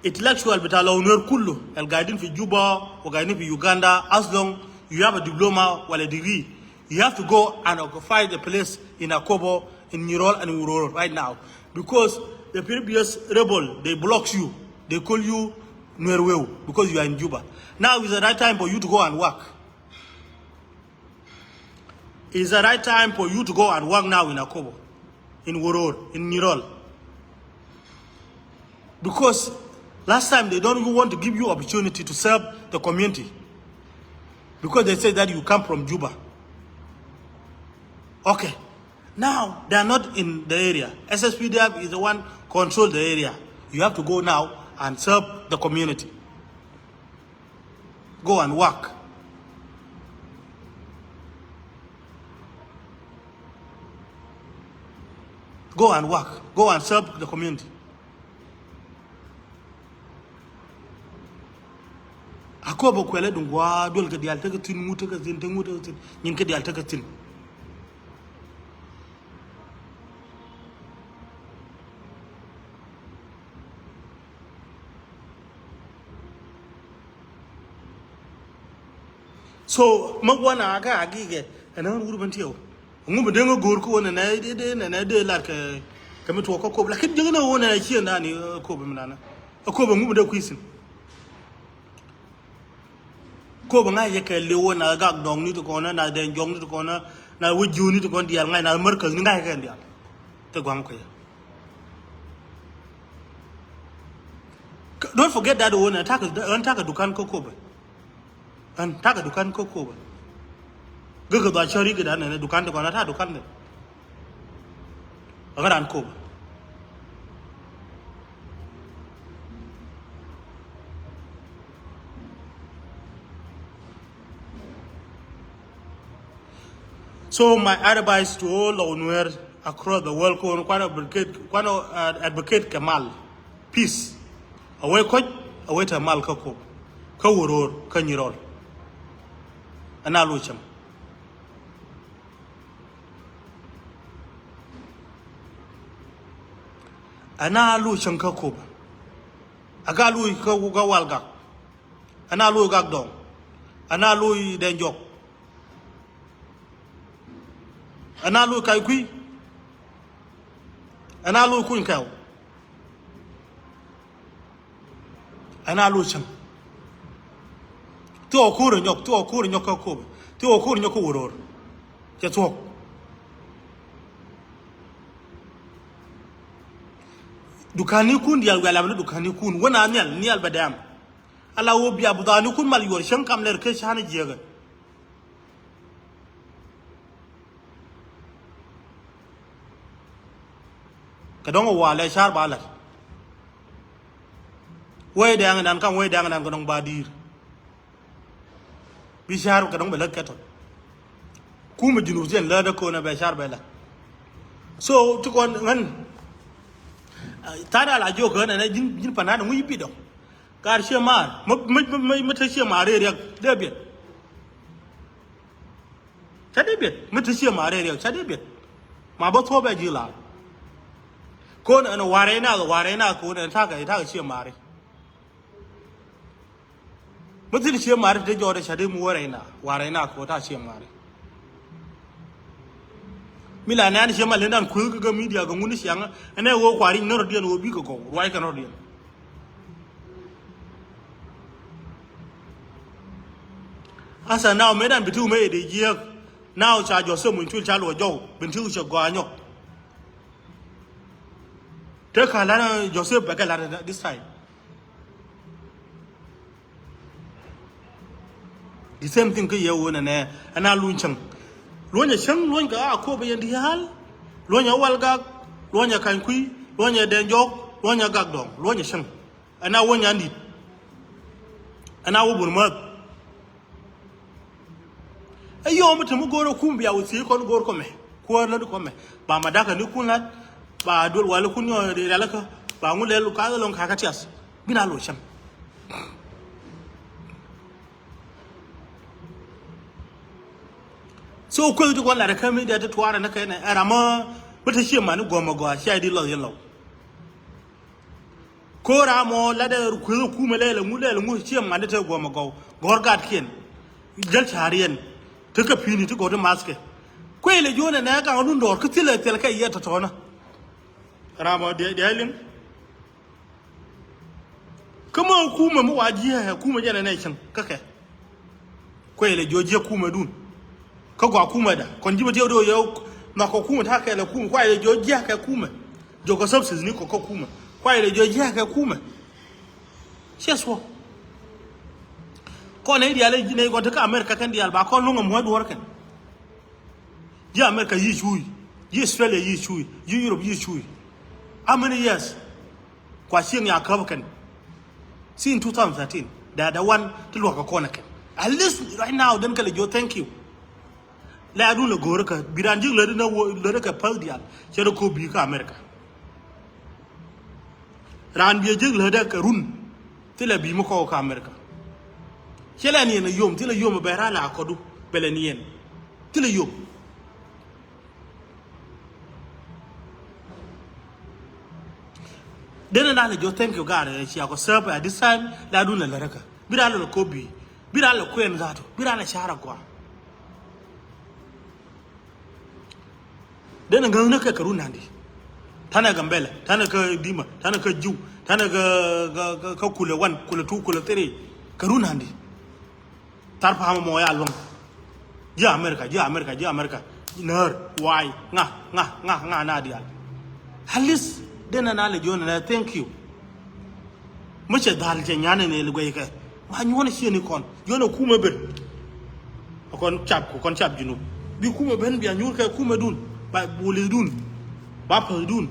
intellectual bita Lower Nuer kulu, al gaidin fi Juba, wa gaidin fi Uganda, as long you have a diploma wala degree, you have to go and occupy the place in Akobo, in Nyirol and Uror right now. Because the previous rebel, they block you. They call you Nuer Weu because you are in Juba. Now is the right time for you to go and work. It's the right time for you to go and work now in Akobo, in Uror, in Nyirol. Because last time they don't want to give you opportunity to serve the community. Because they say that you come from Juba. Okay. Now, they are not in the area. S S P D F is the one control the area. You have to go now and serve the community. Go and work. Go and work. Go and serve the community. Akobo kuɛlɛ duŋ gua̱a̱ duel kɛ diaal tekɛ thi̱n, ŋut tekɛ thi̱n, te ŋut tekɛ thi̱n. Nyin kɛ diaal tekɛ thi̱n. So, mä gua̱n a kä a gikɛ ɛn ɣän wur ben tiɛw. Ŋu mi dee ŋä go̱o̱r kä wä nɛnɛ dee, nɛnɛ dee lar kɛ, kɛ mi tuɔɔk kä Akobo. Lakin jiäk ni wä nɛnɛ ciɛ ndan ni Akobo mi nana. Akobo ŋu mi dee kui̱ thi̱n. Akobo ŋa̱c yɛ kɛ liw wä na Gak Dɔŋ ni ti kɔnä, na Dɛn Jɔŋ ni ti kɔnä, na wä ji̱ ni ti kɔn diaal ŋa̱c na Märkäth ni ŋa̱c kɛ diaal. Te gua̱ŋ kɛ yɛ. Don't forget that wä nɛ takɛ, ɣän takɛ dukan kä Akobo. Ɣän takɛ dukan kä Akobo. Gäk kɛ dhɔa cäri kɛ dan nɛ dukan ti kɔn a tak dukan dɛ. Ɣän ran Akobo. So my advice to all Lower Nuer across the world, kɔn kuan advocate, kuan, uh, advocate kɛ mal. Peace. A wee kɔc, a wee te mal kä Akobo. Kä Uror, kä Nyirol. Ɛn a lo̱c cäŋ. Ɛn a lo̱c cäŋ kä Akobo. A ga lo̱c kä, kä Walgak. Ɛn a lo̱c Gak Dɔŋ. Ɛn a lo̱c Dɛn Jɔk. Ɛn a lo̱c Ka̱c Kui̱. Ɛn a lo̱c Kuny Kɛw. Ɛn a lo̱c cäŋ. Ti ɣɔw ko̱r ɛ nyɔk, ti ɣɔw ko̱r ɛ nyɔk kä Akobo. Ti ɣɔw ko̱r ɛ nyɔk kä Uror. Cɛ thuɔ̱k. Dukanikun diaal wiaa lam ni dukanikun. Wä na nhial, nhial bɛ dɛm. Ala wä bia budhanikun mal yuɔr cäŋ kam lɛr kä ca̱n jiäkä. Kɛ dɔ̱ŋ ɛ walɛ car ba lat. Wee dɛŋ dan kam wee dɛŋ dan kɛ dɔ̱ŋ ba di̱i̱r. Bi car kɛ dɔ̱ŋ bɛ lät kɛ tɔt. Kumɛ Junub thiɛn lät ɛ ko̱n ɛ bɛ car bɛ lät. So ti kɔn ŋän. Tha̱a̱ŋ a la jiök ɣän ɛn ɛ ji̱n, ji̱n pa̱n na̱a̱n ŋuc i̱ bi dɔ̱ŋ. Kar ciɛ maar mi, mi, mi, mi te ciɛ maar rɛy riɛk dee biɛt. Ca dee biɛt mi te ciɛ maar rɛy riɛk ca dee biɛt. Ma bä thuɔ̱p ɛ ji̱ laar. Ko̱n ɛn warɛ ina warɛ ina ko̱n ɛn takɛ takɛ ciɛ maar. Mi thil ciɛ mari te jɔɔt ɛ cati mi wä rɛyna wa rɛyna kɛ wä ta ciɛ mari. Mi la nɛn ciɛ ma lendan kueth kɛ kɛ midia kɛ ŋuni ciaŋä ɛnɛ wä kuari nɔrɔdiɛn wä bikɛ gɔw ruac kɛ nɔrɔdiɛn. Asa now medan bi tiw me ede jiɛk. Now ca jɔ se mun cul ca luɔ jɔw bin tiw cɛ gɔa nyɔk. Te ka lar Joseph bɛ kɛ lar this time. The same thing kä yɛ wun ɛnɛ ɛna luny cäŋ. Luɔnyɛ cäŋ luɔny kɛ a kop yɛn diaal. Luɔnyɛ wal gak luɔnyɛ kany kui̱ luɔnyɛ dɛn jɔk luɔnyɛ gak dɔŋ luɔnyɛ cäŋ. Ɛna wä nyan dit. Ɛna wä bun mäth. Ɛ yɔm te mi go̱o̱r ɛ kum bia wä thiec kɔn go̱o̱r kɔmɛ kuäär lät kɔmɛ. Ba ma dakä ni kun lat ba duel wal kun yɔ rialikä ba ŋu lɛl ka lɔŋ kakä tias. Bi na lo̱c cäŋ. So kueth ti kɔn lat kä mi diɛ ti tuaarɛ ni kɛn ɛ ram mi te cie mani guɔ̱m ɛ gɔaa cia di lɔth yɛn lɔw. Ko̱r amɔ latdɛ kueth kumɛ lɛl ɛŋu lɛl ɛŋu cie mani te guɔ̱m ɛ gɔw gɔ̱r gatkiɛn. Jäl ca̱riɛn te kä pi̱ni ti gɔ̱r ti mathkɛ. Kuɛy lɛ juɔ̱n ɛ nɛ gaŋ lun dɔɔr kä thilɛ thil kɛ yɛ tɔ̱tɔ̱nä. Ram ɔ diɛ diɛ liŋ. Kä mä kumɛ mi wa jiɛ ɛ kumɛ jɛn ɛ nɛ cäŋ kä kɛ. Kuay lɛ jiɔ jiɛ kumɛ dun. Kä gua kumɛ da kɔn ji̱ bä tiɛ wä do̱ yɛ. Nhɔk kɛ kumɛ ta̱a̱ kɛ lɛ kumɛ kuay lɛ jiɔ jiɛ kɛ kumɛ. Jiɔ kɛ subsidies ni kɔ kä kumɛ kuay lɛ jiɔ jiɛ kɛ kumɛ. Ciɛ suɔ. Kɔn nɛ diaal nɛ kɔn te kä America kɛn diaal ba kɔn luŋ ɛ muɔ̱c duɔ̱ɔ̱r kɛn. Ji̱ America yi̱ cuuc. Ji̱ Australia yi̱ cuuc. Ji̱ Europe yi̱ cuuc. How many years? Kua cieŋ ya käp kɛn. Since two thousand thirteen dɛ dɛ wan ti luɔk kɛ kɔn kɛn. At least right now den kɛ lɛ jiɔ thank you. Lɛ adun lɛ go̱o̱rä kɛ bi raan ji̱ lät inä wä lät kɛ päth diaal. Cɛ rɛ ko̱p bi̱i̱ kä America. Raan biɛ ji̱ lät kɛ run. Thilɛ bi̱i̱ mi kɔk kä America. Cɛ lɛ niɛn a yom thilɛ yom bɛ raan la kɔdu bɛ lɛ niɛn. Thilɛ yom. Denɛ na lɛ jɔ thank you God ɛ cia kɔ serve at this time la dun lɛ lɛ rɛ kä bi ra lɛ lɛ kobi bi ra lɛ kuɛn zato bi ra lɛ cara gua. Denɛ ŋäŋnä kɛ kɛ run nandi. Tanɛ Gambɛlɛ tanɛ kä Dima tanɛ kä Jiw tanɛ kä kulɛ wan kulɛ tu kulɛ thiri kɛ run nandi. Thar pamä mɔ ya luäŋ. Ji̱ America ji̱ America ji̱ America. Näär waay ŋa ŋa ŋa ŋa na diaal. At least denɛ na lɛ jiɔn nɛ thank you. Mi cɛ dhal cɛ nyan ni lɛ guɛy kɛ ma nyuɔn ciɛ ni kɔn jiɔn ɛ kumɛ ben. Kɔn cap ku kɔn cap Junub bi kumɛ ben bia nyuur kɛ kumɛ dun ba buli dun ba päth dun.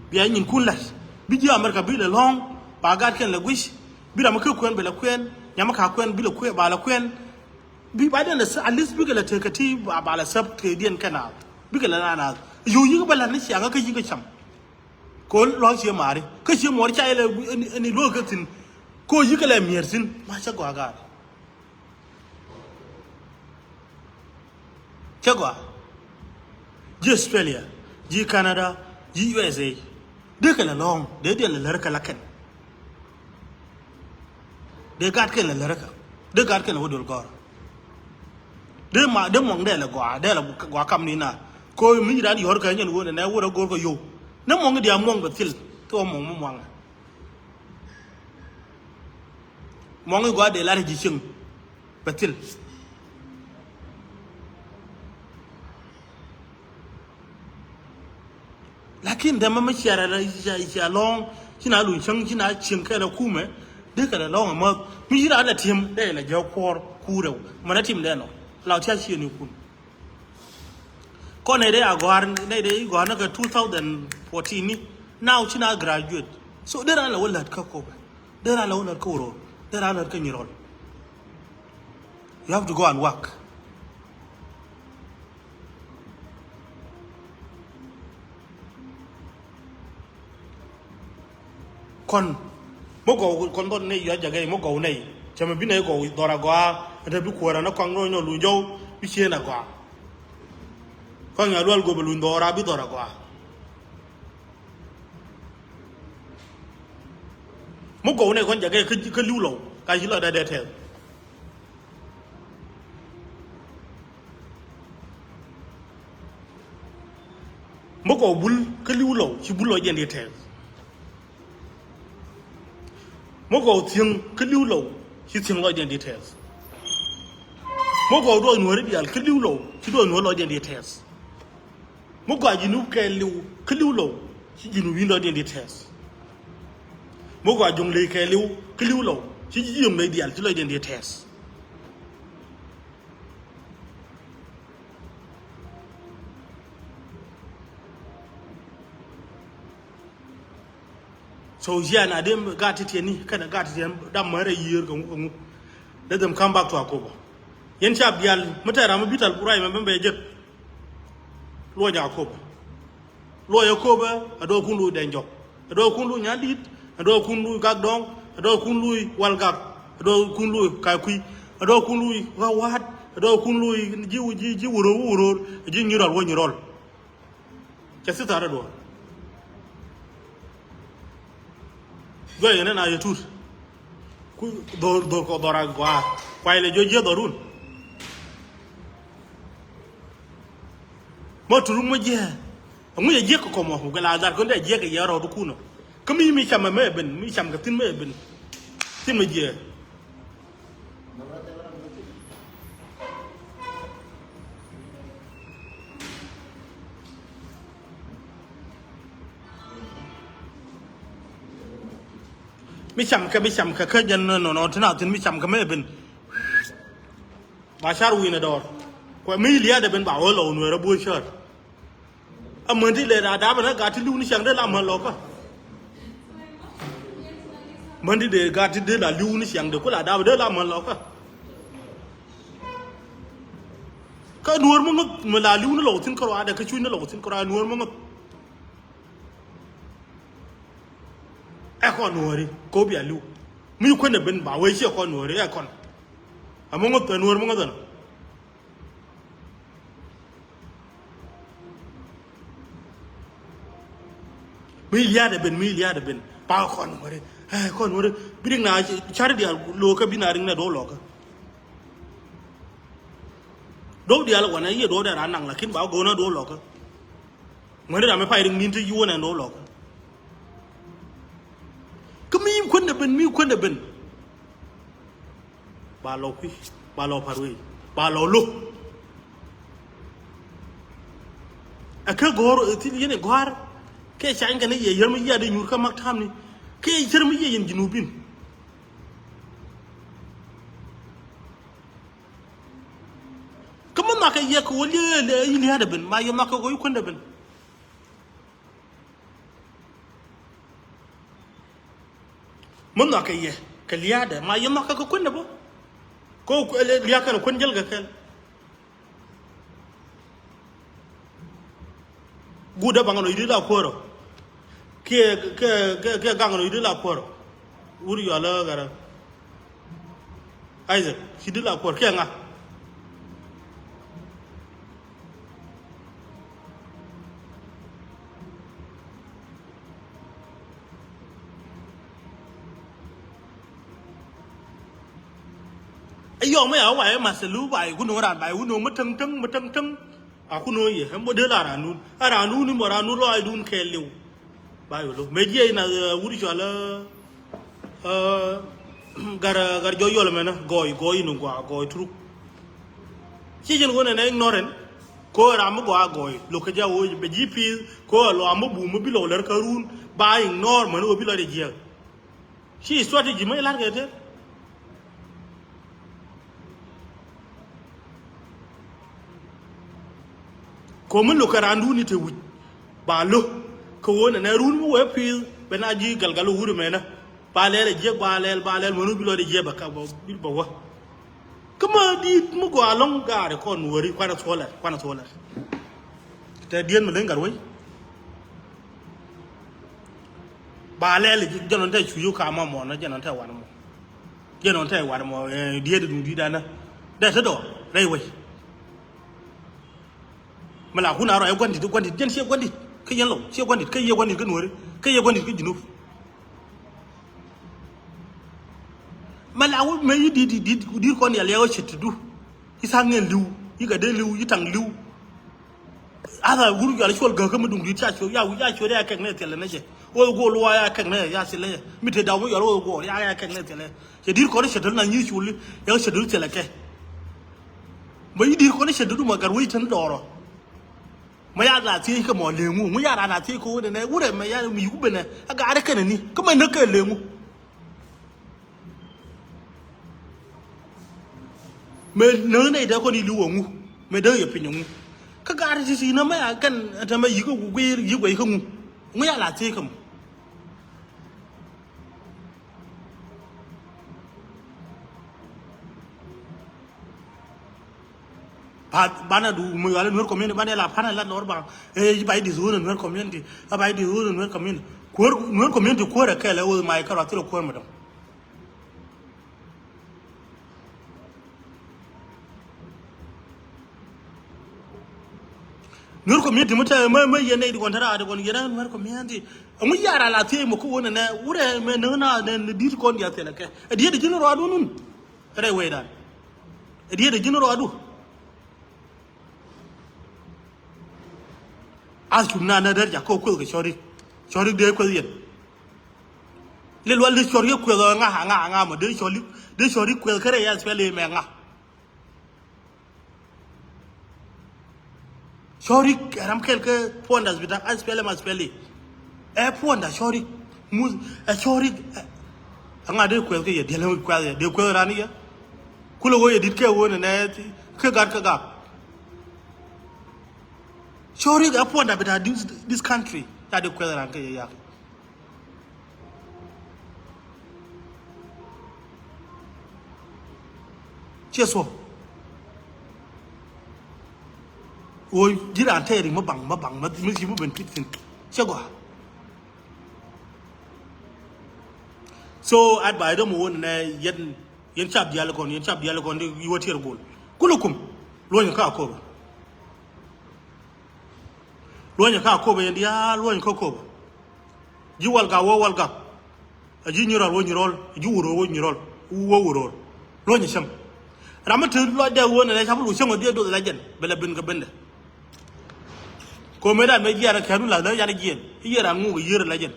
Bia nyin kun lat bi ji̱ America bi lɛ lɔ̱ŋ ba gat kɛn lɛ guic. Bi ram mi kä kuɛn bi lɛ kuɛn nyam mi ka kuɛn bi lɛ kuɛn ba lɛ kuɛn. Bi ba den lɛ at least bikɛ lɛ tekɛ ti ba lɛ sɛp kɛ diɛn kɛ naath bikɛ lɛ na naath. Yo̱o̱ yikɛ bä la̱t ni ciaŋä kä yikɛ cam. Ko lɔ̱ cie mari kä cie muɔr ca ilɛ ni luɔk kä thin. Ko yikɛ lɛ mier thin ma cɛ gɔaa gaat. Cɛ gɔaa. Ji̱ Australia ji̱ Canada ji̱ U S A. Dee kɛ lɛ lɔ̱ŋ dee diɛn lɛ lär kɛ la kɛn. Dee gat kɛn lɛ lär kɛ dee gat kɛn lɛ wä dol gɔr. Dee ma dee muɔŋ dee lɛ gɔaa dee lɛ gɔaa kam ni na. Ko mi ran yɔr kɛ nyɛn wä nɛ wä rɛ gor kɛ yow. Nɛ muɔŋ dia muɔŋ bɛ thil thil wä muɔŋ mi muɔŋ. Muɔŋ i gɔaa dee lar ji̱ cieŋ. Bɛ thil. Lakin dɛmɛ mi ciarɛ la cia cia lɔ̱ŋ ci na luny cäŋ ci na cieŋ kɛ la kumɛ. Dee kɛ la lɔ̱ŋ ɛmɔ mi ci na la ti̱em dee la jɛ kuɔr kuurɛ mɛ na ti̱em dee nɔ. La tia cie ni kun. Kɔn nɛy dee a gɔ̱a̱r nɛy dee i̱ gɔ̱a̱r ni kɛ two thousand fourteen ni. Now ci na graduate so dee ran la wä lät kä Kobɛ. Dee ran la wä lät kä Wuror. Dee ran lät kä Nyirol. You have to go and work. Kɔn mi gɔw kɔn dhɔt nɛy yɔc jakɛ mi gɔw nɛy cɛ mi bi nɛy gɔw dhɔr agɔaa. Ɛn te bi kuäärä ni kɔaŋ ni onyɔ luny jɔw bi cien agɔaa. Kɔaŋ ya lual gop luny dhɔr a bi dhɔr agɔaa. Mi gɔw nɛy kɔn jakɛ kä liw lɔw ka ci lɔcdɛ dee tɛth. Mi gɔw bul kä liw lɔw ci bul lɔcdiɛn dee tɛth. Mi gɔw thiäŋ kä liw lɔw ci thiäŋ lɔcdiɛn dee tɛth. Mi gɔw duɔth nuɔ̱ɔ̱ri diaal kä liw lɔw ci duɔth nuɔ̱ɔ̱ri lɔcdiɛn dee tɛth. Mi gɔaa ji̱ nup kɛɛliw kä liw lɔw ci ji̱ nup wi̱n lɔcdiɛn dee tɛth. Mi gɔaa jo̱ŋ ley kɛɛliw kä liw lɔw ci ji̱ ji̱ yom nɛy diaal ci lɔcdiɛn dee tɛth. So jian a dem gat ti tiɛni kɛnɛ gat ti tiɛn dam mɛ rɛ yiër kɛ ŋu kɛ ŋu. Let them come back to Akobo. Yɛn ca bial mi tɛɛr ram mi bital buray mɛ bɛ jek. Luɔc Akobo. Luɔc Akobo a dɔɔkun luy Dɛny Jɔk, a dɔɔkun luy Nyandit, a dɔɔkun luy Gak Dɔŋ, a dɔɔkun luy Wal Gak, a dɔɔkun luy Ka̱a̱kui̱, a dɔɔkun luy Ɣawaat, a dɔɔkun luy ji̱ ji̱ ji̱ Wuror wä Wuror, a ji̱ Nyirɔl wä Nyirɔl. Cɛ thitharä duɔ̱ɔ̱r. Juɔc yɛn ɛn a yɛ tut. Ku dhor dhor kɔ dhɔr a gɔaa. Kuay lɛ jiɔ jiɛ dhɔrun. Mɔ turuk mɔ jiɛ. Ɛŋu yɛ jiɛ kɛ kɔmɔ ku gɛ la dhar kɔn dee jiɛ kɛ yɛ rɔɔdu kunɔ. Kä mi mi cam mɛ ben mi cam kɛ thin mɛ ben. Thin mɔ jiɛ. Mi cam kɛ mi cam kɛ kä jɛn nɔ nɔ ti na thin mi cam kɛ mɛ ben. Ba car wi̱i̱n ɛ dɔɔr kuɛ mi lia̱a̱dɛ ben ba wä lɔ wun wɛrɛ buɔ cär. Amäni dee la dap ni gat ti li̱w ni ciaŋ dee la män lɔkä. Mäni dee gat ti dee la li̱w ni ciaŋ dee ku la dap dee la män lɔkä. Kä nuɔ̱ɔ̱r mi ŋäth mi la li̱w ni lɔk thi̱n kärɔadɛ kä cuc ni lɔk thi̱n kärɔadɛ nuɔ̱ɔ̱r mi ŋäth. Ɛ kɔn nuɔ̱ɔ̱ri kop ya li̱w mi kuenɛ ben ba wee ciɛ kɔn nuɔ̱ɔ̱ri ɛ kɔn. Ɛ mi ŋäth ɛ nuɔ̱ɔ̱r mi ŋäth ɛn. Mi lia̱a̱dɛ ben mi lia̱a̱dɛ ben pa kɔn wärɛ. Ɛ kɔn wärɛ bi rik na cari diaal lo̱o̱kä bi na rik na do̱o̱k lɔkä. Do̱o̱k diaal wanɛ yiɛ do̱o̱k dɛ ran naŋ lakin ba go̱o̱n na do̱o̱k lɔkä. Ŋuäni ram mi pay rik min ti yuɔ̱n ɛn do̱o̱k lɔkä. Kä mi kuändɛ ben mi kuändɛ ben. Ba lɔ kui̱ ba lɔ pa̱r wei ba lɔ lo̱k. Ɛ kä gɔ̱r thil yɛn ɛ gɔ̱a̱r kɛ cany kɛn yɛ yär mi yiaat inyuur kä mak ta̱a̱mni kɛ yär mi yiaat yɛn ji̱ nup in. Kä mi nhɔakɛ yɛ kɛ wä lia̱a̱ lia̱a̱ i̱ lia̱a̱dɛ ben ma yɛ nhɔakɛ kɛ wä i̱ kuändɛ ben. Mi nhɔakɛ yɛ kɛ lia̱a̱dɛ ma yɛ nhɔakɛ kɛ kuändɛ bä. Kä lia̱a̱ kɛn kuän jäl kɛ kɛn. Guudä baŋ nɔ i̱ di la kuäärä. Kiɛ kiɛ kiɛ kiɛ gaŋ nɔ i̱ di la kuäärä. Wut yɔalä ɣärä. Isaac ci di la kuäär kiɛ ŋa. Ɛ yɔm ɛ ya wa̱i̱ ɛ ma̱th ɛ lup wa̱i̱ kun ɛ ran wa̱i̱ kun ɛ mi täŋ täŋ mi täŋ täŋ. A kun ɛ yɛ ɛn bä dee la randun a randun in bä randun lɔaacdun kɛɛliw. Ba yolo mëë jiɛ in a wut cɔal ɛ gar gar jɔ yɔl mɛnɛ gɔɔy gɔɔy in gɔaa gɔɔy turuk. Ci jɛn ɣöö nɛnɛ ignorant. Ko ram mi gɔaa gɔɔy lo̱k kä ja ɣöö bɛ ji̱ pi̱i̱th ko ɛ lɔam mi bum mi bi lɔk lär kä run ba ignore mäni ɣöö bi lɔcdɛ jiɛk. Ci strategy mi ilar kɛ tëë. Ko mi lo̱k kɛ randun i̱ te wi̱c ba lo̱k kɛ ɣöö nɛnɛ run mi wee pi̱i̱th bɛ na ji̱ galgal wut mɛnä. Ba lɛl ɛ jiɛk ba lɛl ba lɛl mäni bi lɔcdɛ jiɛk bɛ ka bɛ wä. Kä ma di̱i̱t mi gɔaa ɛlɔ̱ŋ gaari kɔn wääri kuanɛ thuɔlɛ, kuanɛ thuɔlɛ. Tɛ dieen mi leny gat wei. Ba lɛl ji̱ jɛn ɣän tɛ cuc kä kamä mɔ, jɛn ɣän tɛ wanɛ mɔ. Jɛn ɣän tɛ wanɛ mɔ, eh, dieen duŋ di̱i̱t danɛ. Dee te dɔɔr rɛy wei. Mi la kun a rɔ ɛ gua̱ndit, gua̱ndit, jɛn ciɛ gua̱ndit kä yɛn Lɔw, ciɛ gua̱ndit kä yɛ, gua̱ndit kä Nuääri, kä yɛ gua̱ndit kä Junub. Mi la wä mɛ i̱ di̱t, di̱t, di̱t kɔn yal ya wä ce̱t ti du. I̱ tha̱a̱ŋ ŋɛn li̱w, i̱ gat dee li̱w, i̱ taŋ li̱w. Atha wur yal cuɔl gäk kä mi duŋ di̱t ca cuɔl, ya, ya cuɔl ya kɛk nɛ thilɛ nɛ jɛ. Wä go̱o̱l wä ya kɛk nɛ ya thilɛ jɛ. Mi te daw mi yal wä go̱o̱l ya, ya kɛk nɛ thilɛ. Cɛ di̱t kɔn i̱ ce̱t ti na nyi cuɔl i̱, ya ce̱t ti thilɛ kɛ. Mɛ i̱ di̱t kɔn i̱ ce̱t ti du mɛ gat wec tin dɔɔrɔ. Mɛ ya la thiec kɛ mɔ leŋu, ŋu ya ra la thiec kɛ wunɛ nɛ, wurɛ mɛ ya mi yuk benɛ, a gaarɛ kɛnɛ ni, kä mɛ näk kɛ leŋu. Mɛ näk nɛ idɛ kɔn ilu wä ŋu, mɛ dee yɛ piny ŋu. Kä gaarɛ ti ti nä mɛ ya kɛn, ɛn tɛ mɛ yik kɛ guir, yik wɛ yik kɛ ŋu. Ŋu ya la thiec kɛ mɔ. Ba, banɛ du mi yɔal Nuer community, banɛ la panɛ la lɔr ba. Eh, ba i̱ di̱th wun Nuer community. A ba i̱ di̱th wun Nuer community. Kuäär, Nuer community kuäär ɛ kɛl ɛ wä ma i̱ kɛ rɔ thil kuäär mi dɔ̱ŋ. Nuer community mi te, mi, mi yɛn nɛy di kɔn te raar di kɔn yɛn Nuer community. Ɛŋu yara la thiec mɔ kä wun ɛnɛ, wurɛ mɛ näk na, nɛ, nɛ di̱t kɔn diath thilɛ kɛ. Ɛ diet ji̱n rɔɔdu nun. Rɛy wecdan. Ɛ diet ji̱n rɔɔdu. Ath cum na na der jak kä kueth kɛ cɔri. Cɔri dee kueth yɛn. Lil wal dee cɔri kueth ŋa, ŋa, ŋa mɔ dee cɔri, dee cɔri kueth kɛ rɛy ya thilɛ mɛ ŋa. Cɔrik ɛ ram kɛl kä puɔnda bita S P L M, S P L A. Ɛ puɔnda cɔrik. Mus ɛ cɔrik. Ɛ ŋa dee kuɛth kä yɛ, diɛl ɛ kuɛth yɛ, dee kuɛth ran yɛ. Kulɛ wä yɛ dit kɛ wä nɛ nɛ kä gat kä gak. Cɔrik ɛ puɔnda bita this, this country. Ya dee kuɛth ran kɛ yɛ yak. Ciɛ thuɔ̱k. Ɣöö ji̱ raan tɛɛri mi baŋ, mi baŋ, mi, mi ci mi ben pit thi̱n. Ciɛ gɔaa. So advice dämɔ wä nɛ yɛn, yɛn cap diaal kɔn, yɛn cap diaal kɔn di wä tiɛɛr go̱o̱l. Kulukum. Luɔ̱ny kä Akobo. Luɔ̱nyɛ kä Akobo yɛn diaal, luɔ̱nyɛ kä Akobo. Ji̱ Walgak wä Walgak. A ji̱ Nyirɔl wä Nyirɔl. A ji̱ Wuror wä Nyirɔl. Wä Wuror. Luɔ̱nyɛ cäŋ. Ram mi te lɔcdɛ wä nɛ lɛ cap lu cäŋ wä diɛ doth la jɛn. Bɛ lɛ ben kɛ bendɛ. Ko̱mɛ dan mɛ jiɛɛn kɛɛnu la lɛ yan jiɛɛn. I̱ yɛ ran ŋuuk i̱ yiër la jɛn.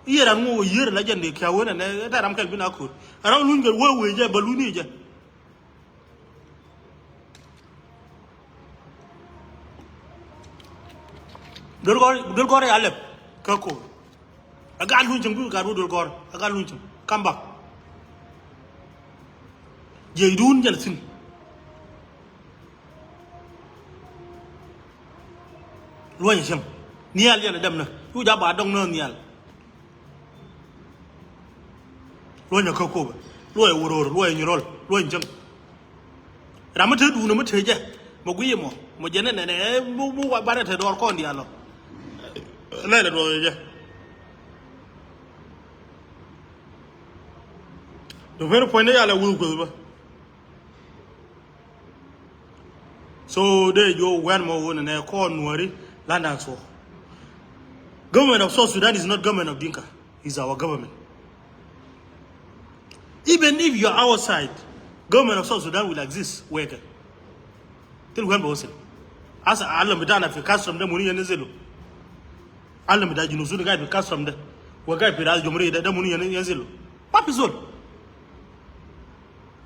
I̱ yɛ ran ŋuuk i̱ yiër la jɛn di kɛ wä nɛ nɛ tɛ ram kɛl bin a ko̱r. Ram luny kɛ wä wee jɛ bɛ luny i̱ jɛ. Duel gɔr, duel gɔr ya lɛp kä Akobo. A gat luny cäŋ bi gat wä duel gɔr, a gat luny cäŋ. Come back. Jiɛc duun jɛn thi̱n. Luɔ̱nyɛ cäŋ. Nhial jɛn a däm nä. Cu ja ba dɔŋ nä nhial. Luɔ̱nyɛ kä Akobo, luɔ̱nyɛ Wuror, luɔ̱nyɛ Nyirɔl, luɔ̱nyɛ cäŋ. Ram mi te duundä mi te jɛ mɛ guiy mɔ, mɔ jɛ nɛ nɛ nɛ, mɔ, mɔ wa banɛ te dɔɔr kɔn diaal ɔ. Lɛlɛ duɔth jɛ. Dɔ pen puɔ̱nydä yalɛ wuth kueth bä. So dee jiɔ wɛn mɔ wun nɛ kɔn Nuäri, London so. Government of South Sudan is not government of Dinka. Is our government. Even if you are outside, government of South Sudan will exist. Wekɛ. Thil wɛn bä wä sin. Asa alam bitana fi custom de muni yɛn zilu. Alam bita Junub Sudan gaid fi custom de. Wa gaid fi ras jumhuriya de, de muni yɛn, yɛn zilu. Ma fi zol.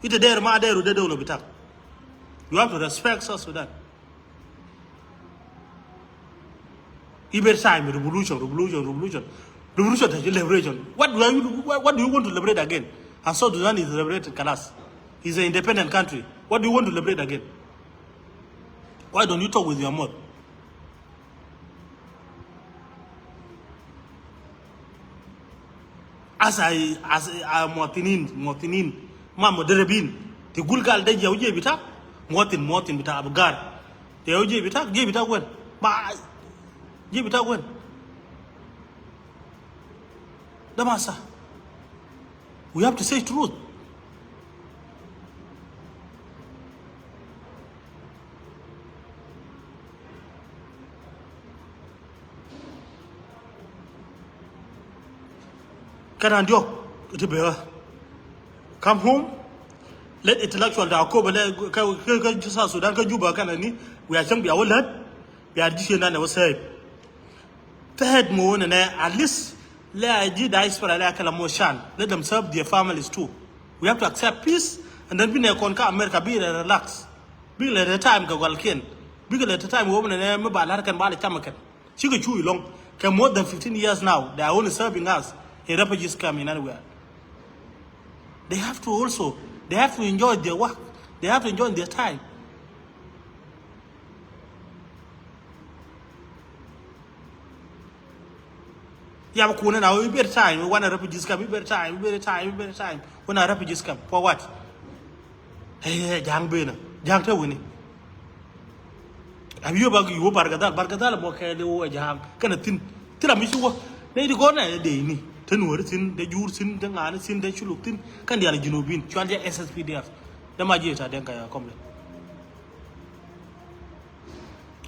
Ita der ma deru de dawla bitak. You have to respect South Sudan. Every time revolution, revolution, revolution. Revolution to liberation. What do you, what, what do you want to liberate again? And South Sudan is liberated, kalas. It's an independent country. What do you want to liberate again? Why don't you talk with your mouth? As I, as I, muwatinin, muwatinin, ma mudarribin. Ti gul gal de jiɛ wä jiɛ bi tak. Muɔthin, muɔthin bi tak bi gar. Jiɛ wä jiɛ bi tak, jiɛ bi tak wen. Ba jiɛ bi tak wen. Damasa. We have to say truth. Kɛ raan diɔk ti bɛ ɣä. Come home. Let intellectual da kobɛ lɛ kä, kä, kä South Sudan kä Juba kɛn ni. We are cäŋ bia wä lät. Bia ji̱ ciëndan ɛ wä sɛɛp. Third mo wä nɛ nɛ at least lɛ a ji̱ diaspora lɛ a kɛlɛ mo can. Let them serve their families too. We have to accept peace and then bi nɛ kɔn kä America bi lɛ relax. Bikɛ lɛ tɛ time kɛ gualkiɛn. Bikɛ lɛ tɛ time wä mi nɛ nɛ mi ba la̱r kɛn ba lɛ cam kɛn. Cikɛ cu ilɔŋ kɛ more than fifteen years now. They are only serving us in refugees camp in anywhere. They have to also, they have to enjoy their work. They have to enjoy their time. Yam kunɛ na iber time, wanɛ refugees camp, iber time, iber time, iber time. Wanɛ refugees camp for what? Hey, hey, ja̱a̱ŋ benä, ja̱a̱ŋ te wini. Abi yio̱ ba yio̱ Bargadal, Bargadal mɔ kɛ de wä ja̱a̱ŋ kɛnɛ thin. Thil ami ci wä. Ne di gɔnɛ de ni. Te nuɔri thin, de jur thin, de ŋani thin, de culuk thin. Kɛn dial Junubin cual jɛ S S P D F. De ma jiɛ ta den ka ya kɔmle.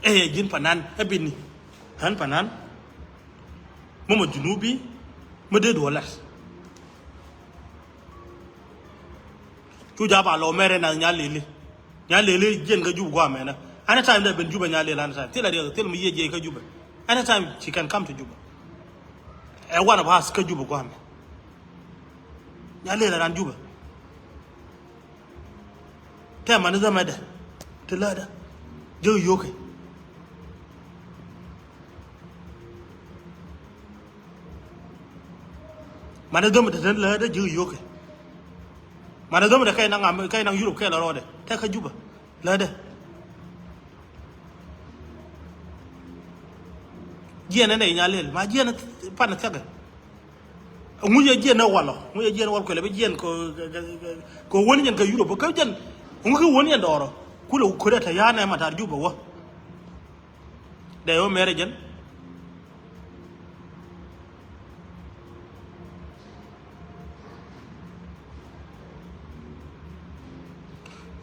Ɛ ji̱n panan ɛ bini. Ɣän panan. Mama Junubi mi dee duɔlat. Cu jaa ba lɔ mɛrɛ na Nyalili. Nyalili jiɛn kä Jub guamɛnä. Anytime dee ben Jubɛ Nyalili anytime. Thil a riɛk thil mi yiëë jiɛc kä Jubɛ. Anytime she can come to Juba. Ɛ one of us kä Jubɛ guamɛ. Nyalili ran Jubɛ. Tɛ mani dhämɛ dɛ ti lädä. Jek yio̱kɛ. Mani dhämɛ dɛ ti lädä jek yio̱kɛ. Mani dhämɛ dɛ kɛy naŋ am kɛy naŋ Europe kɛy la rɔɔdɛ tɛ kä Jubä lädä. Jiɛn ɛn ɛ Nyalil ma jiɛn pan thiäkɛ. Ŋuc ɛ jiɛn ɛ walɔ, ŋuc ɛ jiɛn wal kuɛlɛ bi jiɛn kɛ, kɛ, kɛ, kɛ wän jiɛn kɛ Europe kä jiɛn. Ŋuc kɛ wän jiɛn dɔɔrɔ kulɛ kut ɛ tɛ ya̱a̱n ɛ matar Jubä wä. Dɛ wä mɛrɛ jiɛn.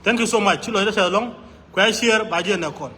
Thank you so much. Ci lɔcdä tɛth lɔŋ kuɛ share ba jiɛn ɛ kɔn.